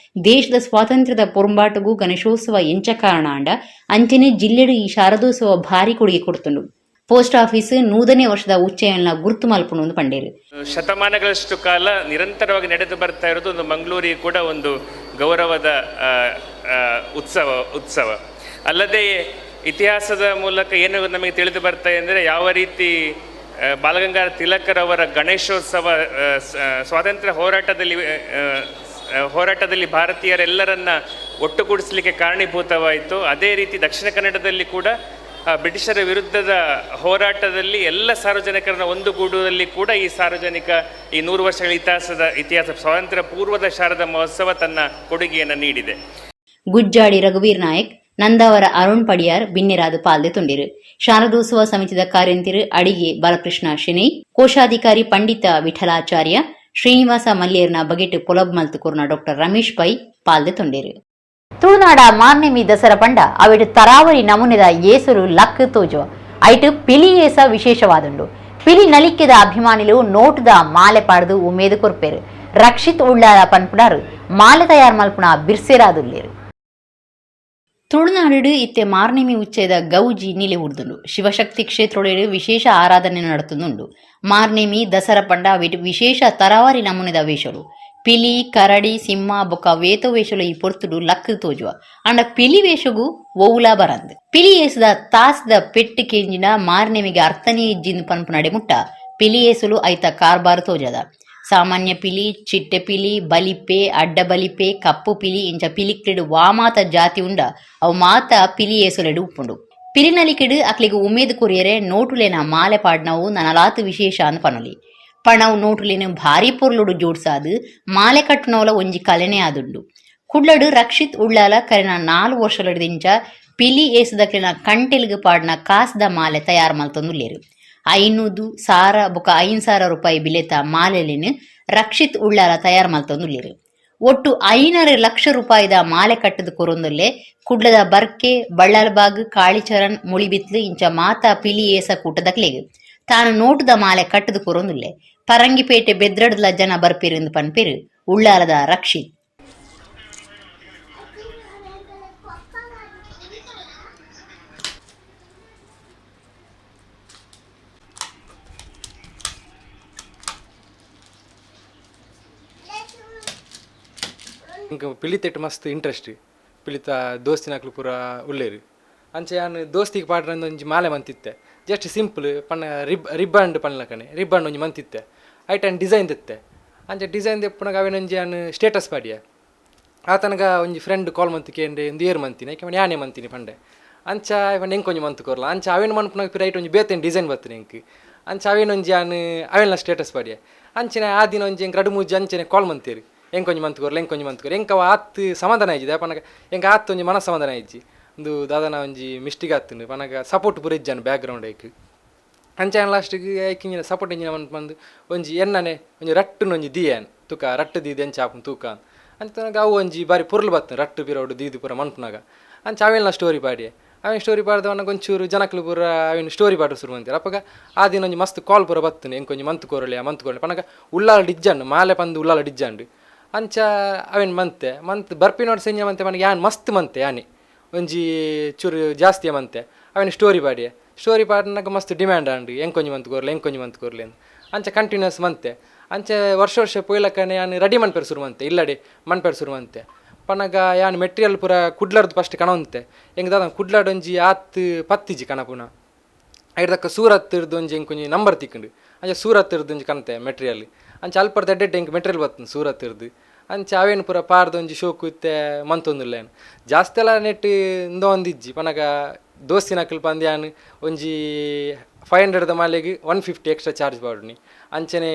ದೇಶದ ಸ್ವಾತಂತ್ರ್ಯದ ಪೊರಂಬಾಟಗೂ ಗಣೇಶೋತ್ಸವ ಎಂಚ ಕಾರಣ ಅಂಡ ಅಂಚನೆ ಜಿಲ್ಲೆಡು ಈ ಶಾರದೋತ್ಸವ ಭಾರಿ ಕೊಡುಗೆ ಕೊಡ್ತುಂಡು. ಪೋಸ್ಟ್ ಆಫೀಸ್ 100ನೇ ವರ್ಷದ ಉಚ್ಚಯನ್ನ ಗುರುತು ಮಲ್ಪುನು ಪಂಡೇರು. ಶತಮಾನಗಳಷ್ಟು ಕಾಲ ನಿರಂತರವಾಗಿ ನಡೆದು ಬರ್ತಾ ಇರೋದು ಒಂದು ಮಂಗಳೂರಿಗೆ ಕೂಡ ಒಂದು ಗೌರವದ ಉತ್ಸವ. ಅಲ್ಲದೆ ಇತಿಹಾಸದ ಮೂಲಕ ಏನು ನಮಗೆ ತಿಳಿದು ಬರ್ತಾ ಅಂದರೆ ಯಾವ ರೀತಿ ಬಾಲಗಂಗಾಧರ ತಿಲಕರವರ ಗಣೇಶೋತ್ಸವ ಸ್ವಾತಂತ್ರ್ಯ ಹೋರಾಟದಲ್ಲಿ ಭಾರತೀಯರೆಲ್ಲರನ್ನ ಒಟ್ಟುಗೂಡಿಸಲಿಕ್ಕೆ ಕಾರಣೀಭೂತವಾಯಿತು. ಅದೇ ರೀತಿ ದಕ್ಷಿಣ ಕನ್ನಡದಲ್ಲಿ ಕೂಡ ಬ್ರಿಟಿಷರ ವಿರುದ್ಧದ ಹೋರಾಟದಲ್ಲಿ ಎಲ್ಲ ಸಾರ್ವಜನಿಕರನ್ನ ಒಂದುಗೂಡುವಲ್ಲಿ ಕೂಡ ಈ ಸಾರ್ವಜನಿಕ ಈ 100 ವರ್ಷಗಳ ಇತಿಹಾಸ ಸ್ವಾತಂತ್ರ್ಯ ಪೂರ್ವದ ಶಾರದಾ ಮಹೋತ್ಸವ ತನ್ನ ಕೊಡುಗೆಯನ್ನು ನೀಡಿದೆ. ಗುಜ್ಜಾಡಿ ರಘುವೀರ್ ನಾಯಕ್, ನಂದಾವರ ಅರುಣ್ ಪಡಿಯಾರ್ ಬಿನ್ನೆರಾದ ಪಾಲ್ದೆ ತುಂಡಿರು. ಶಾರದೋತ್ಸವ ಸಮಿತಿದ ಕಾರ್ಯಂತಿರು ಅಡಿಗೆ ಬಾಲಕೃಷ್ಣ ಶೆಣೈ, ಕೋಶಾಧಿಕಾರಿ ಪಂಡಿತ ವಿಠಲಾಚಾರ್ಯ, ಶ್ರೀನಿವಾಸ ಮಲ್ಯರ್ನ ಬಗೆಟ್ ಪೊಲಬ್ ಮಲ್ತುಕೂರ್ನ ಡಾಕ್ಟರ್ ರಮೇಶ್ ಪೈ ಪಾಲ್ದೆ ತುಂಡಿರು. ತುಳುನಾಡ ಮಾರ್ನೆಮಿ ದಸರಾ ಪಂಡ ಅವಿಡು ತರಾವರಿ ನಮೂನೆದ ಏಸುರು ಲಕ್ ತೋಜುವ ಐಟು ಪಿಲಿ ಏಸ ವಿಶೇಷವಾದುಂಡು. ಪಿಲಿ ನಲಿಕೆದ ಅಭಿಮಾನಿಲು ನೋಟದ ಮಾಲೆ ಪಾಡ್ದು ಉಮೇದು ಕೊರ್ಪೇರು. ರಕ್ಷಿತ್ ಉಳ್ಳಾಲ ಪನ್ಪುಡಾರು ಮಾಲೆ ತಯಾರ್ ಮಲ್ಪುಣ ಬಿರ್ಸೇರಾದುಲ್ಲೇರು. ತುಳುನಾಡು ಇತ್ತೆ ಮಾರ್ನೆಮಿ ಉಚ್ಚಯದ ಗೌಜಿ ನಿಲೆ ಉರ್ದುಂಡು. ಶಿವಶಕ್ತಿ ಕ್ಷೇತ್ರೊಳೆಡು ವಿಶೇಷ ಆರಾಧನೆ ನಡತುಂದುಂಡು. ಮಾರ್ನೆಮಿ ದಸರಾ ಪಂಡ ಅವಿಟ್ ವಿಶೇಷ ತರಾವರಿ ನಮೂನೆದ ವೇಷಲು ಪಿಲಿ, ಕರಡಿ, ಸಿಂಹ ಬೊಕ ವೇತೋ ವೇಷಲು ಈ ಪೊರ್ತುಡು ಲಕ್ ತೋಜುವ. ಅಂಡ ಪಿಲಿ ವೇಷಗು ಓವುಲಾ ಬರಂದ್. ಪಿಲಿ ಏಸುದ ತಾಸ್ದ ಪೆಟ್ಟು ಕೇಂಜಿನ ಮಾರ್ನೆಮಿಗೆ ಅರ್ಥನೇ ಇಜ್ಜಿಂದು ಪನ್ಪು ನಡೆ ಮುಟ್ಟ ಪಿಲಿ ಏಸುಲು ಐತ ಕಾರ್ಬಾರು ತೋಜದ. ಸಾಮಾನ್ಯ ಪಿಲಿ, ಚಿಟ್ಟೆ ಪಿಲಿ, ಬಲಿಪೆ, ಅಡ್ಡ ಬಲಿಪೆ, ಕಪ್ಪು ಪಿಲಿ ಇಂಚ ಪಿಲಿಕ್ಲೆಡು ವಾಮಾತ ಜಾತಿ ಉಂಡ ಅವು ಮಾತ ಪಿಲಿ ಏಸುಲೆಡು ಉಪ್ಪುಂಡು. ಪಿಲಿನಲಿಕೆಡು ಅಕ್ಲಿಗೆ ಉಮೇದು ಕೊರಿಯರೆ ನೋಟುಲೇನ ಮಾಲೆ ಪಾಡ್ನವು ನನಲಾತು ವಿಶೇಷ ಅಂದ್ ಪನೊಲಿ. ಪಣವು ನೋಟುಲೇನು ಭಾರಿ ಪೊರ್ಲುಡು ಜೋಡ್ಸಾದು ಮಾಲೆ ಕಟ್ಟುನವಲ ಒಂಜಿ ಕಲೆನೆ ಆದುಂಡು. ಕುಡ್ಲಡು ರಕ್ಷಿತ್ ಉಳ್ಳಾಲ ಕರೆನ 4 ವರ್ಷಲಡಿದಿಂಚ ಪಿಲಿ ಏಸುದಕ್ಲಿನ ಕಂಟೆಲ್ಗ್ ಪಾಡ್ನ ಕಾಸ್ದ ಮಾಲೆ ತಯಾರು ಮಲ್ತೊಂದುಲ್ಲೇರು. 500, 1000 ಬೊಕ 5000 ರೂಪಾಯಿ ಬಿಲೆತ ಮಾಲೆಲಿನ ರಕ್ಷಿತ್ ಉಳ್ಳಾಲ ತಯಾರು ಮಲ್ತೊಂದುಲ್ಲೇರು. ಒಟ್ಟು 5.5 ಲಕ್ಷ ರೂಪಾಯಿದ ಮಾಲೆ ಕಟ್ಟದ ಕೊರೊಂದುಲ್ಲೆ ಕುಡ್ಲದ ಬರ್ಕೆ, ಬಳ್ಳಾಲ್ಬಾಗ್, ಕಾಳಿಚರಣ್, ಮುಳಿಬಿತ್ಲು ಇಂಚ ಮಾತಾ ಪಿಲಿ ಏಸ ಕೂಟದಕ್ಲೆಗ್ ತಾನು ನೋಟದ ಮಾಲೆ ಕಟ್ಟದ ಕೊರೊಂದುಲ್ಲೆ. ಪರಂಗಿಪೇಟೆ ಬೆದ್ರಡ್ಲ ಜನ ಬರ್ಪೇರು ಎಂದು ಪನ್ಪೇರು ಉಳ್ಳಾಲದ ರಕ್ಷಿತ್. ಇಂಕ ಪಿಲಿತೆಟ್ ಮಸ್ತ್ ಇಂಟ್ರೆಸ್ಟ್ ಪಿಲಿತ ದೋಸ್ತಿನಕ್ಲು ಪೂರ ಉಳ್ಳೇರು. ಅಂಚೆ ಯಾನ್ ದೋಸ್ತಿಗೆ ಪಾಡ್ರಂದು ಒಂಜಿ ಮಾಲೆ ಮಂತಿತ್ತೆ. ಜಸ್ಟ್ ಸಿಂಪಲ್ ಪಣ್ಣ ರಿಬ್ಬಂಡ್ ಪನ್ಲಕನೆ ರಿಬ್ಬಂಡ್ ಒಂಜಿ ಮಂತಿತ್ತೆ. ಐಟ್ ಆ್ಯಂಡ್ ಡಿಸೈನ್ ದೆತ್ತೆ. ಅಂಚೆ ಡಿಸೈನ್ ದೆಪ್ಪುನಗ ಅವೇನೊಂಜಿ ಯಾನ್ ಸ್ಟೇಟಸ್ ಪಾಡಿಯ. ಆತನಗ ಒಂಜಿ ಫ್ರೆಂಡ್ ಕಾಲ್ ಮಂತು ಕೇಂಡೆ ಒಂದು ಏರ್ ಮಂತಿನಿ ಐಕೆ ಯಾನೇ ಮಂತಿನಿ ಪಂಡೆ. ಅಂಚ ಪಂಡೆ ಎಂಕೊಂಜಿ ಮಂತು ಕೊರ್ಲ. ಅಂಚ ಅವೇನು ಮನ್ಪುನಗ ಪಿರ ಐಟ್ ಒಂಜಿ ಬೇತೇನು ಡಿಸೈನ್ ಬರ್ತನೆ ಎಂಕ್. ಅಂಚ ಅವೇನೊಂಜಿ ಯಾನ್ ಅವೇನ ಸ್ಟೇಟಸ್ ಪಾಡಿಯ. ಅಂಚನೆ ಆ ದಿನ ಒಂಜಿ ಎಂಕ್ 2-3 ಅಂಚನೆ ಕಾಲ್ ಮಂತೇರು. ಎಂಕೊಂಜಿ ಮಂತು ಕೊರ್ಲ, ಎಂಕೊಂಜಿ ಮಂತು ಕೊರ್ಲ. ಎಂಕ ಅವ ಆತ್ ಸಮಾಧಾನ ಆಯ್ಜಿದೆ ಪನಗ ಎಂಕ ಆತ್ ಒಂಜಿ ಮನಸ್ಸು ಸಮಾಧಾನ ಆಯ್ಜಿ. ಒಂದು ದಾದನ ಒಂಜಿ ಮಿಸ್ಟೇಕ್ ಆತುಂಡು ಪನಗ ಸಪೋರ್ಟ್ ಪೂರ ಇಜ್ಜಾನು ಬ್ಯಾಕ್ಗ್ರೌಂಡ್ ಐಕ್. ಅಂಚೆ ಲಾಸ್ಟಿಗೆ ಐಕ್ ಇಂಜಿನ ಸಪೋರ್ಟ್ ಇಂಜಿನ ಬಂದು ಒಂಜಿ ಎನ್ನನೆ ಒಂಜಿ ರಟ್ಟುನ ಒಂಜಿ ದೀಯಾನ್ ತೂಕ ರಟ್ಟು ದೀದ್ ಎಂಚ ಆಪುಂಡು ತೂಕ ಅಂಚ ತನಗ ಅವು ಒಂಜಿ ಬಾರಿ ಪೊರ್ಲು ಬತ್ತುಂಡು ರಟ್ಟು ಪಿರವುಡು ದೀದ್ ಪೂರ ಮನ್ಪುನಗ. ಅಂಚ ಅವೆಲ್ಲ ಸ್ಟೋರಿ ಪಾಡಿಯೆ. ಅವೇನು ಸ್ಟೋರಿ ಪಾಡ್ದವನ ಒಂಚೂರು ಜನಕ್ಲು ಪೂರ ಅವೇನು ಸ್ಟೋರಿ ಪಾಡ ಶುರು ಮಂತಿರು. ಅಪ್ಪಗ ಆ ದಿನ ಒಂಜಿ ಮಸ್ತ್ ಕಾಲ್ ಪೂರ ಬತ್ತುಂಡು ಎಂಕೊಂಜಿ ಮಂತು ಕೊರೊಲಿ ಮಂತು ಕೊರೊಲಿ ಪನಗ ಉಳ್ಳಾಲ ಡಿಜ್ಜಾಂಡು ಮಾಲೆ ಪಂದು ಉಳ್ಳಾಲ ಡಿಜ್ಜಾಂಡು. ಅಂಚ ಅವೇನು ಮಂತೆ ಮಂತ್ ಬರ್ಪಿನೋಡು ಸೆಂಜ ಮಂತೆ ಮನಗೆ ಯಾನ್ ಮಸ್ತ್ ಮಂತೆ ಯಾನೆ ಒಂಜಿ ಚೂರು ಜಾಸ್ತಿ ಮಂತೆ ಅವೇನು ಸ್ಟೋರಿ ಪಾಡಿಯೆ ಸ್ಟೋರಿ ಪಾಡಿನಾಗ ಮಸ್ತ್ ಡಿಮ್ಯಾಂಡ್ ಆಂಡ್ ಎಂಕೊಂಜಿ ಮಂತ್ ಕೊರ್ಲೆ ಎಂಕೊಂಜಿ ಮಂತ್ ಕೊರ್ಲೆ ಅಂಚ ಕಂಟಿನ್ಯೂಸ್ ಮಂತೆ ಅಂಚೆ ವರ್ಷ ವರ್ಷ ಪೋಯ್ಲಕ್ಕನೆ ಯಾನ್ ರೆಡಿ ಮನ್ಪೆರ್ ಶುರು ಮಂತೆ ಇಲ್ಲಡೆ ಮನ್ಪೆರ್ ಶುರು ಮಂತೆ ಪನಗ ಯಾನ್ ಮೆಟೀರಿಯಲ್ ಪೂರ ಕುಡ್ಲರ್ದು ಫಸ್ಟ್ ಕಣವಂತೆ ಎಂಕ್ ದಾದ ಕುಡ್ಲಾಡ್ ಒಂಜಿ ಆತ್ ಪತ್ತಿಜಿ ಕಣಪುನ ಐಡ್ದಕ್ಕ ಸೂರತ್ ಇರ್ದು ಒಂಜಿ ಎಂಕೊಂಜಿ ನಂಬರ್ ತಿಕ್ಕಂಡು ಅಂಚ ಸೂರತ್ ಇರ್ದು ಒಂಜಿ ಕಣತೆ ಮೆಟೀರಿಯಲ್ ಅಂಚ ಅಲ್ಪರ್ದ ಎಡ್ಡೆಡ್ ಎಂಕ್ ಮೆಟೀರಿಯಲ್ ಬರ್ತದೆ ಸೂರತ್ ಇರ್ದು ಅಂಚ ಅವೇನು ಪೂರ ಪಾರ್ದ ಒಂಜಿ ಶೋಕು ಇತ್ತೆ ಮಂತೊಂದುಲ್ಲ ಏನು ಜಾಸ್ತಿ ಎಲ್ಲ ನೆಟ್ ಇಂದ ಒಂದಿಜ್ಜಿ ಪನಗ ದೋಸ್ತಿನಕಲ್ ಪಂದ್ ಯಾನ್ ಒಂಜಿ 500 ಮಾಲೆಗೆ 150 ಎಕ್ಸ್ಟ್ರಾ ಚಾರ್ಜ್ ಪಾಡುನಿ ಅಂಚನೆ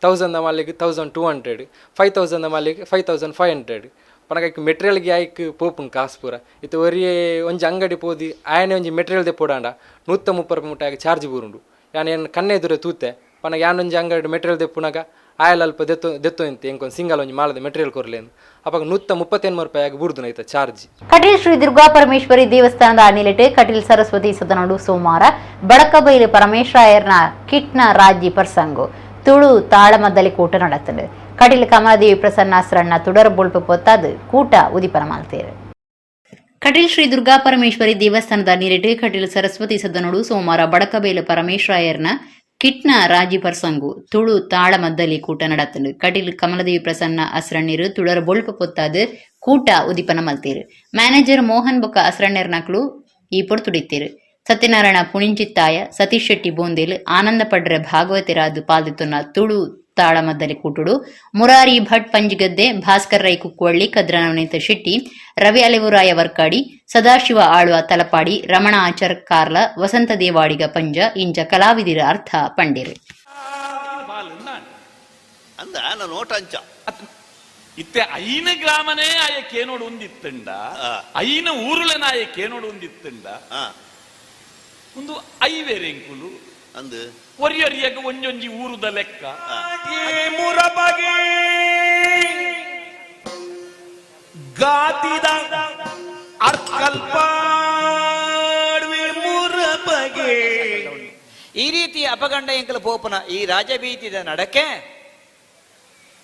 1000 ಮಾಲೆಗೆ 1200 5000 ಮಾಲೆಗೆ 5500 ಪನಗ ಐಕ್ ಮೆಟೀರಿಯಲ್ಗೆ ಐಕ್ ಪೋಪುನ್ ಕಾಸು ಪೂರ ಇತ್ತೆ ಒರಿಯೇ ಒಂಜಿ ಅಂಗಡಿ ಪೋದು ಆಯನೆ ಒಂಜಿ ಮೆಟೀರಿಯಲ್ ದೆಪ್ಪೊಡಾಂಡ 130 ರೂಪಾಯಿ ಮುಟ್ಟ ಆಗ ಚಾರ್ಜ್ ಬೂರುಂಡು ಯಾನ್ ಏನು ಕಣ್ಣೆದುರೆ ತೂತೆ ಪನಗ ಯಾನೊಂಜಿ ಅಂಗಡಿ ಮೆಟೀರಿಯಲ್ ದೆಪ್ಪುನಾಗ ಆಯಲ್ ಅಲ್ಪ ದೆತ್ತೊ ದೆತ್ತೊ ಇಂತೆ ಎಂಕೊಂದು ಸಿಂಗಲ್ ಒಂಜಿ ಮಾಲದ ಮೆಟೀರಿಯಲ್ ಕೊರ್ಲೇನು ಅಪಗ 138 ರೂಪಾಯಿ ಆಗಿ ಬುಡ್ದು ಐತ ಚಾರ್ಜ್. ಕಟೀಲ್ ಶ್ರೀ ದುರ್ಗಾ ಪರಮೇಶ್ವರಿ ದೇವಸ್ಥಾನದ ನಿಲೆಟೆ ಕಟೀಲ್ ಸರಸ್ವತಿ ಸದನಡು ಸೋಮವಾರ ಬಡಕಬೈಲು ಪರಮೇಶ್ವರನ ಕಿಟ್ನ ರಾಜ್ಯ ಪ್ರಸಂಗು ತುಳು ತಾಳಮದ್ದಲಿ ಕೂಟ நடத்துது. ಕಟೀಲ್ ಕಮಲದೇವಿ ಪ್ರಸನ್ನಾಸ್ರಣ್ಣ ತುಡರ್ ಬೊಳ್ಪು ಪೊತ್ತಾದು ಕೂಟ ಉದಿಪನ ಮಾಡ್ತೇವೆ. ಕಟೀಲ್ ಶ್ರೀ ದುರ್ಗಾ ಪರಮೇಶ್ವರಿ ದೇವಸ್ಥಾನದ ನಿಲೆಟೆ ಕಟೀಲ್ ಸರಸ್ವತಿ ಸದನಡು ಸೋಮವಾರ ಬಡಕಬೈಲು ಪರಮೇಶ್ವರನ ಕಿಟ್ನ ರಾಜಿ ಪ್ರಸಂಗು ತುಳು ತಾಳಮದ್ದಲಿ ಕೂಟ நடத்துது. ಕಟೀಲ್ ಕಮಲದೇವಿ ಪ್ರಸನ್ನ ಅಸ್ರಣ್ಣೀರು ತುಳರ್ ಬೊಳ್ಪು ಪೊತ್ತಾದು ಕೂಟ ಉದಿಪನ ಮಲ್ತೇರು. ಮ್ಯಾನೇಜರ್ ಮೋಹನ್ ಬೊಕ್ಕ ಅಸ್ರಣ್ಣರ್ ನಕ್ಲು ಈ ಪೊರ್ತುಡಿತ್ತೀರು. ಸತ್ಯನಾರಾಯಣ ಪುಣಿಂಚಿತ್ತಾಯ, ಸತೀಶ್ ಶೆಟ್ಟಿ ಬೋಂದೇಲ್, ಆನಂದ ಪಡ್ರೆ ಭಾಗವತರಾದು ಪಾಲ್ದಿತ್ತುನ ತುಳು ತಾಳಮದ್ದಲಿ ಕೂಟುಡು ಮುರಾರಿ ಭಟ್ ಪಂಜಿಗದ್ದೆ, ಭಾಸ್ಕರ್ ರೈ ಕುಕ್ಕುವಳ್ಳಿ, ಕದ್ರನವನೀತ ಶೆಟ್ಟಿ, ರವಿ ಅಲೆವುರಾಯ ವರ್ಕಾಡಿ, ಸದಾಶಿವ ಆಳ್ವ ತಲಪಾಡಿ, ರಮಣ ಆಚಾರ್ ಕಾರ್ಲ, ವಸಂತ ದೇವಾಡಿಗ ಪಂಜ ಇಂಚ ಕಲಾವಿದಿರ ಅರ್ಥ ಪಂಡಿರು. ಇತ್ತೆ ಐನ ಗ್ರಾಮನೇ ಆಯ ಕೇನೋಡು ಒಂದಿತ್ತಂಡ, ಐನ ಊರುಲನಾಯ ಕೇನೋಡು ಒಂದಿತ್ತಂಡ, ಒಂದು ಐವೇರೆಂಕುಲು ಅಂದು ಒರಿಯೊರಿಯಾಗ ಒಂಜೊಂಜಿ ಊರುದ ಲೆಕ್ಕ ಮುರಬಗೆ ಗಾತಿದ ಅರ್ಕಲ್ಪಾಡ್ವೆ ಮುರಬಗೆ. ಈ ರೀತಿ ಅಪಗಂಡ ಎಂಕಲ ಪೋಪನ ಈ ರಾಜಬೀತಿದ ನಡಕೆ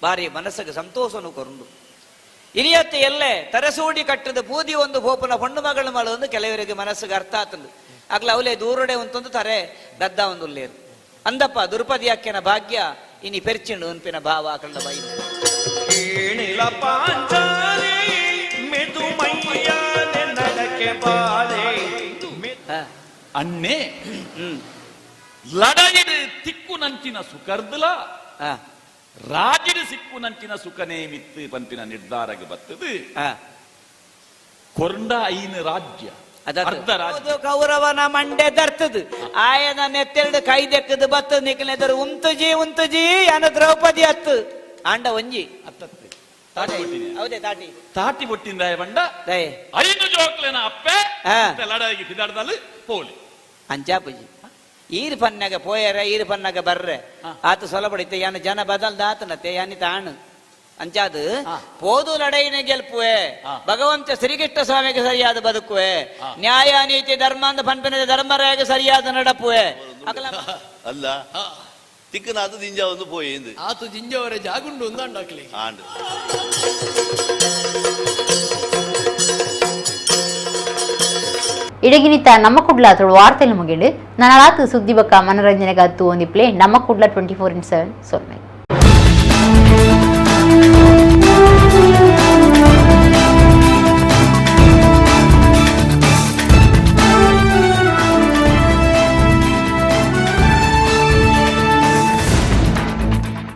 ಬಾರಿ ಮನಸ್ಸಿಗೆ ಸಂತೋಷನು ಕೊರಂಡು. ಇನಿಯತ್ತೆ ಎಲ್ಲೆ ತರಸೂಡಿ ಕಟ್ಟದ ಬೂದಿ ಒಂದು ಪೋಪನ ಹೊಣ್ಣು ಮಗಳ ಮಾಡೋದು ಕೆಲವರಿಗೆ ಮನಸ್ಸಿಗೆ ಅರ್ಥ ಆತಂದು ಆಗ್ಲ ಅವಲೇ ದೂರಡೆ ಒಂತೊಂದು ತರೆ ದದ್ದ ಒಂದು ಉಲ್ಲೇರು ಅಂದಪ್ಪ ದುರ್ಪದಿಯಾಕ್ಯನ ಭಾಗ್ಯ ಇನಿ ಪೆರ್ಚಿಂಡು ಉನ್ಪಿನ ಭಾವ ಕಂಡ ಬೈ. ಅಣ್ಣೆ ಲಡಯಿಡು ತಿಕ್ಕು ನಂಚಿನ ಸುಖರ್ದಲ ರಾಜಿಡು ಸಿಕ್ಕು ನಂಚಿನ ಸುಖನೇ ಮಿತ್ತು ಪಂಪಿನ ನಿರ್ಧಾರಕ್ಕೆ ಬರ್ತದೆ. ಕೊರಂಡ ಐನ ರಾಜ್ಯ ಕೌರವನ ಮಂಡೆ ದರ್ತದು ಆಯನ ನೆತ್ತೆರಡು ಕೈ ದೆಕ್ಕದು ಬತ್ತದ ನಿಕ್ಕಲೆದರು ಉಂತುಜಿ ಉಂತುಜಿ ಯಾನ ದ್ರೌಪದಿ ಅತ್ತು ಆಂಡ ಒಂಜಿ ಹೌದೇ ತಾಟಿ ತಾಟಿ ಬೊಟ್ಟಿಂದ ಬಂಡ ಐನು ಜೋಕ್ಲೆನ ಅಪ್ಪೆ ಲಡಾಯಿಗೆ ಫಿದಾಡ್ದಲ್ಲಿ ಪೋಲಿ ಅಂಚಾಪುಜಿ ಈರ್ ಪನ್ನಾಗ ಪೋಯರ ಈರ್ ಪನ್ನಾಗ ಬರ್ರೆ ಆತ ಸೊಲಬಡಿತೆ ಯಾನ ಜನ ಬದಲ್ದ ಆತನತ್ತೆ ಯಾನಿ ತಾಣು ಅಂಚಾದು ಪೋದು ಲಡೈನ ಗೆಲ್ಪುವೆ ಭಗವಂತ ಶ್ರೀಕೃಷ್ಣ ಸ್ವಾಮಿಗೆ ಸರಿಯಾದ ಬದುಕುವೆ ನ್ಯಾಯ ನೀತಿ ಧರ್ಮ ಅಂದ ಪನ್ಪಿನ ಧರ್ಮರಾಯಗೆ ಸರಿಯಾದ ನಡಪುವೆ. ಅಲ್ಲ ತಿಕ್ಕನಾದ ದಿಂಜ ಒಂದು ಪೋಯಿ ಆತು ಜಿಂಜವರೆ ಜಾಗುಂಡು ಒಂದಾಂಡಾಕ್ಲಿ ಆಂಡು. ಇಡಗಿನಿತ ನಮ್ಮ ಕುಡ್ಲ ತುಳು ವಾರ್ತೆಲು ಮುಗಿಂಡು. ನನ್ನಲಾತು ಸುದ್ದಿ ಬಕ್ಕ ಮನರಂಜನೆಗಾತು ಒಂದಿಪ್ಲೆ ನಮ್ಮ ಕುಡ್ಲ 24x7 ಸೊನ್ನೆ.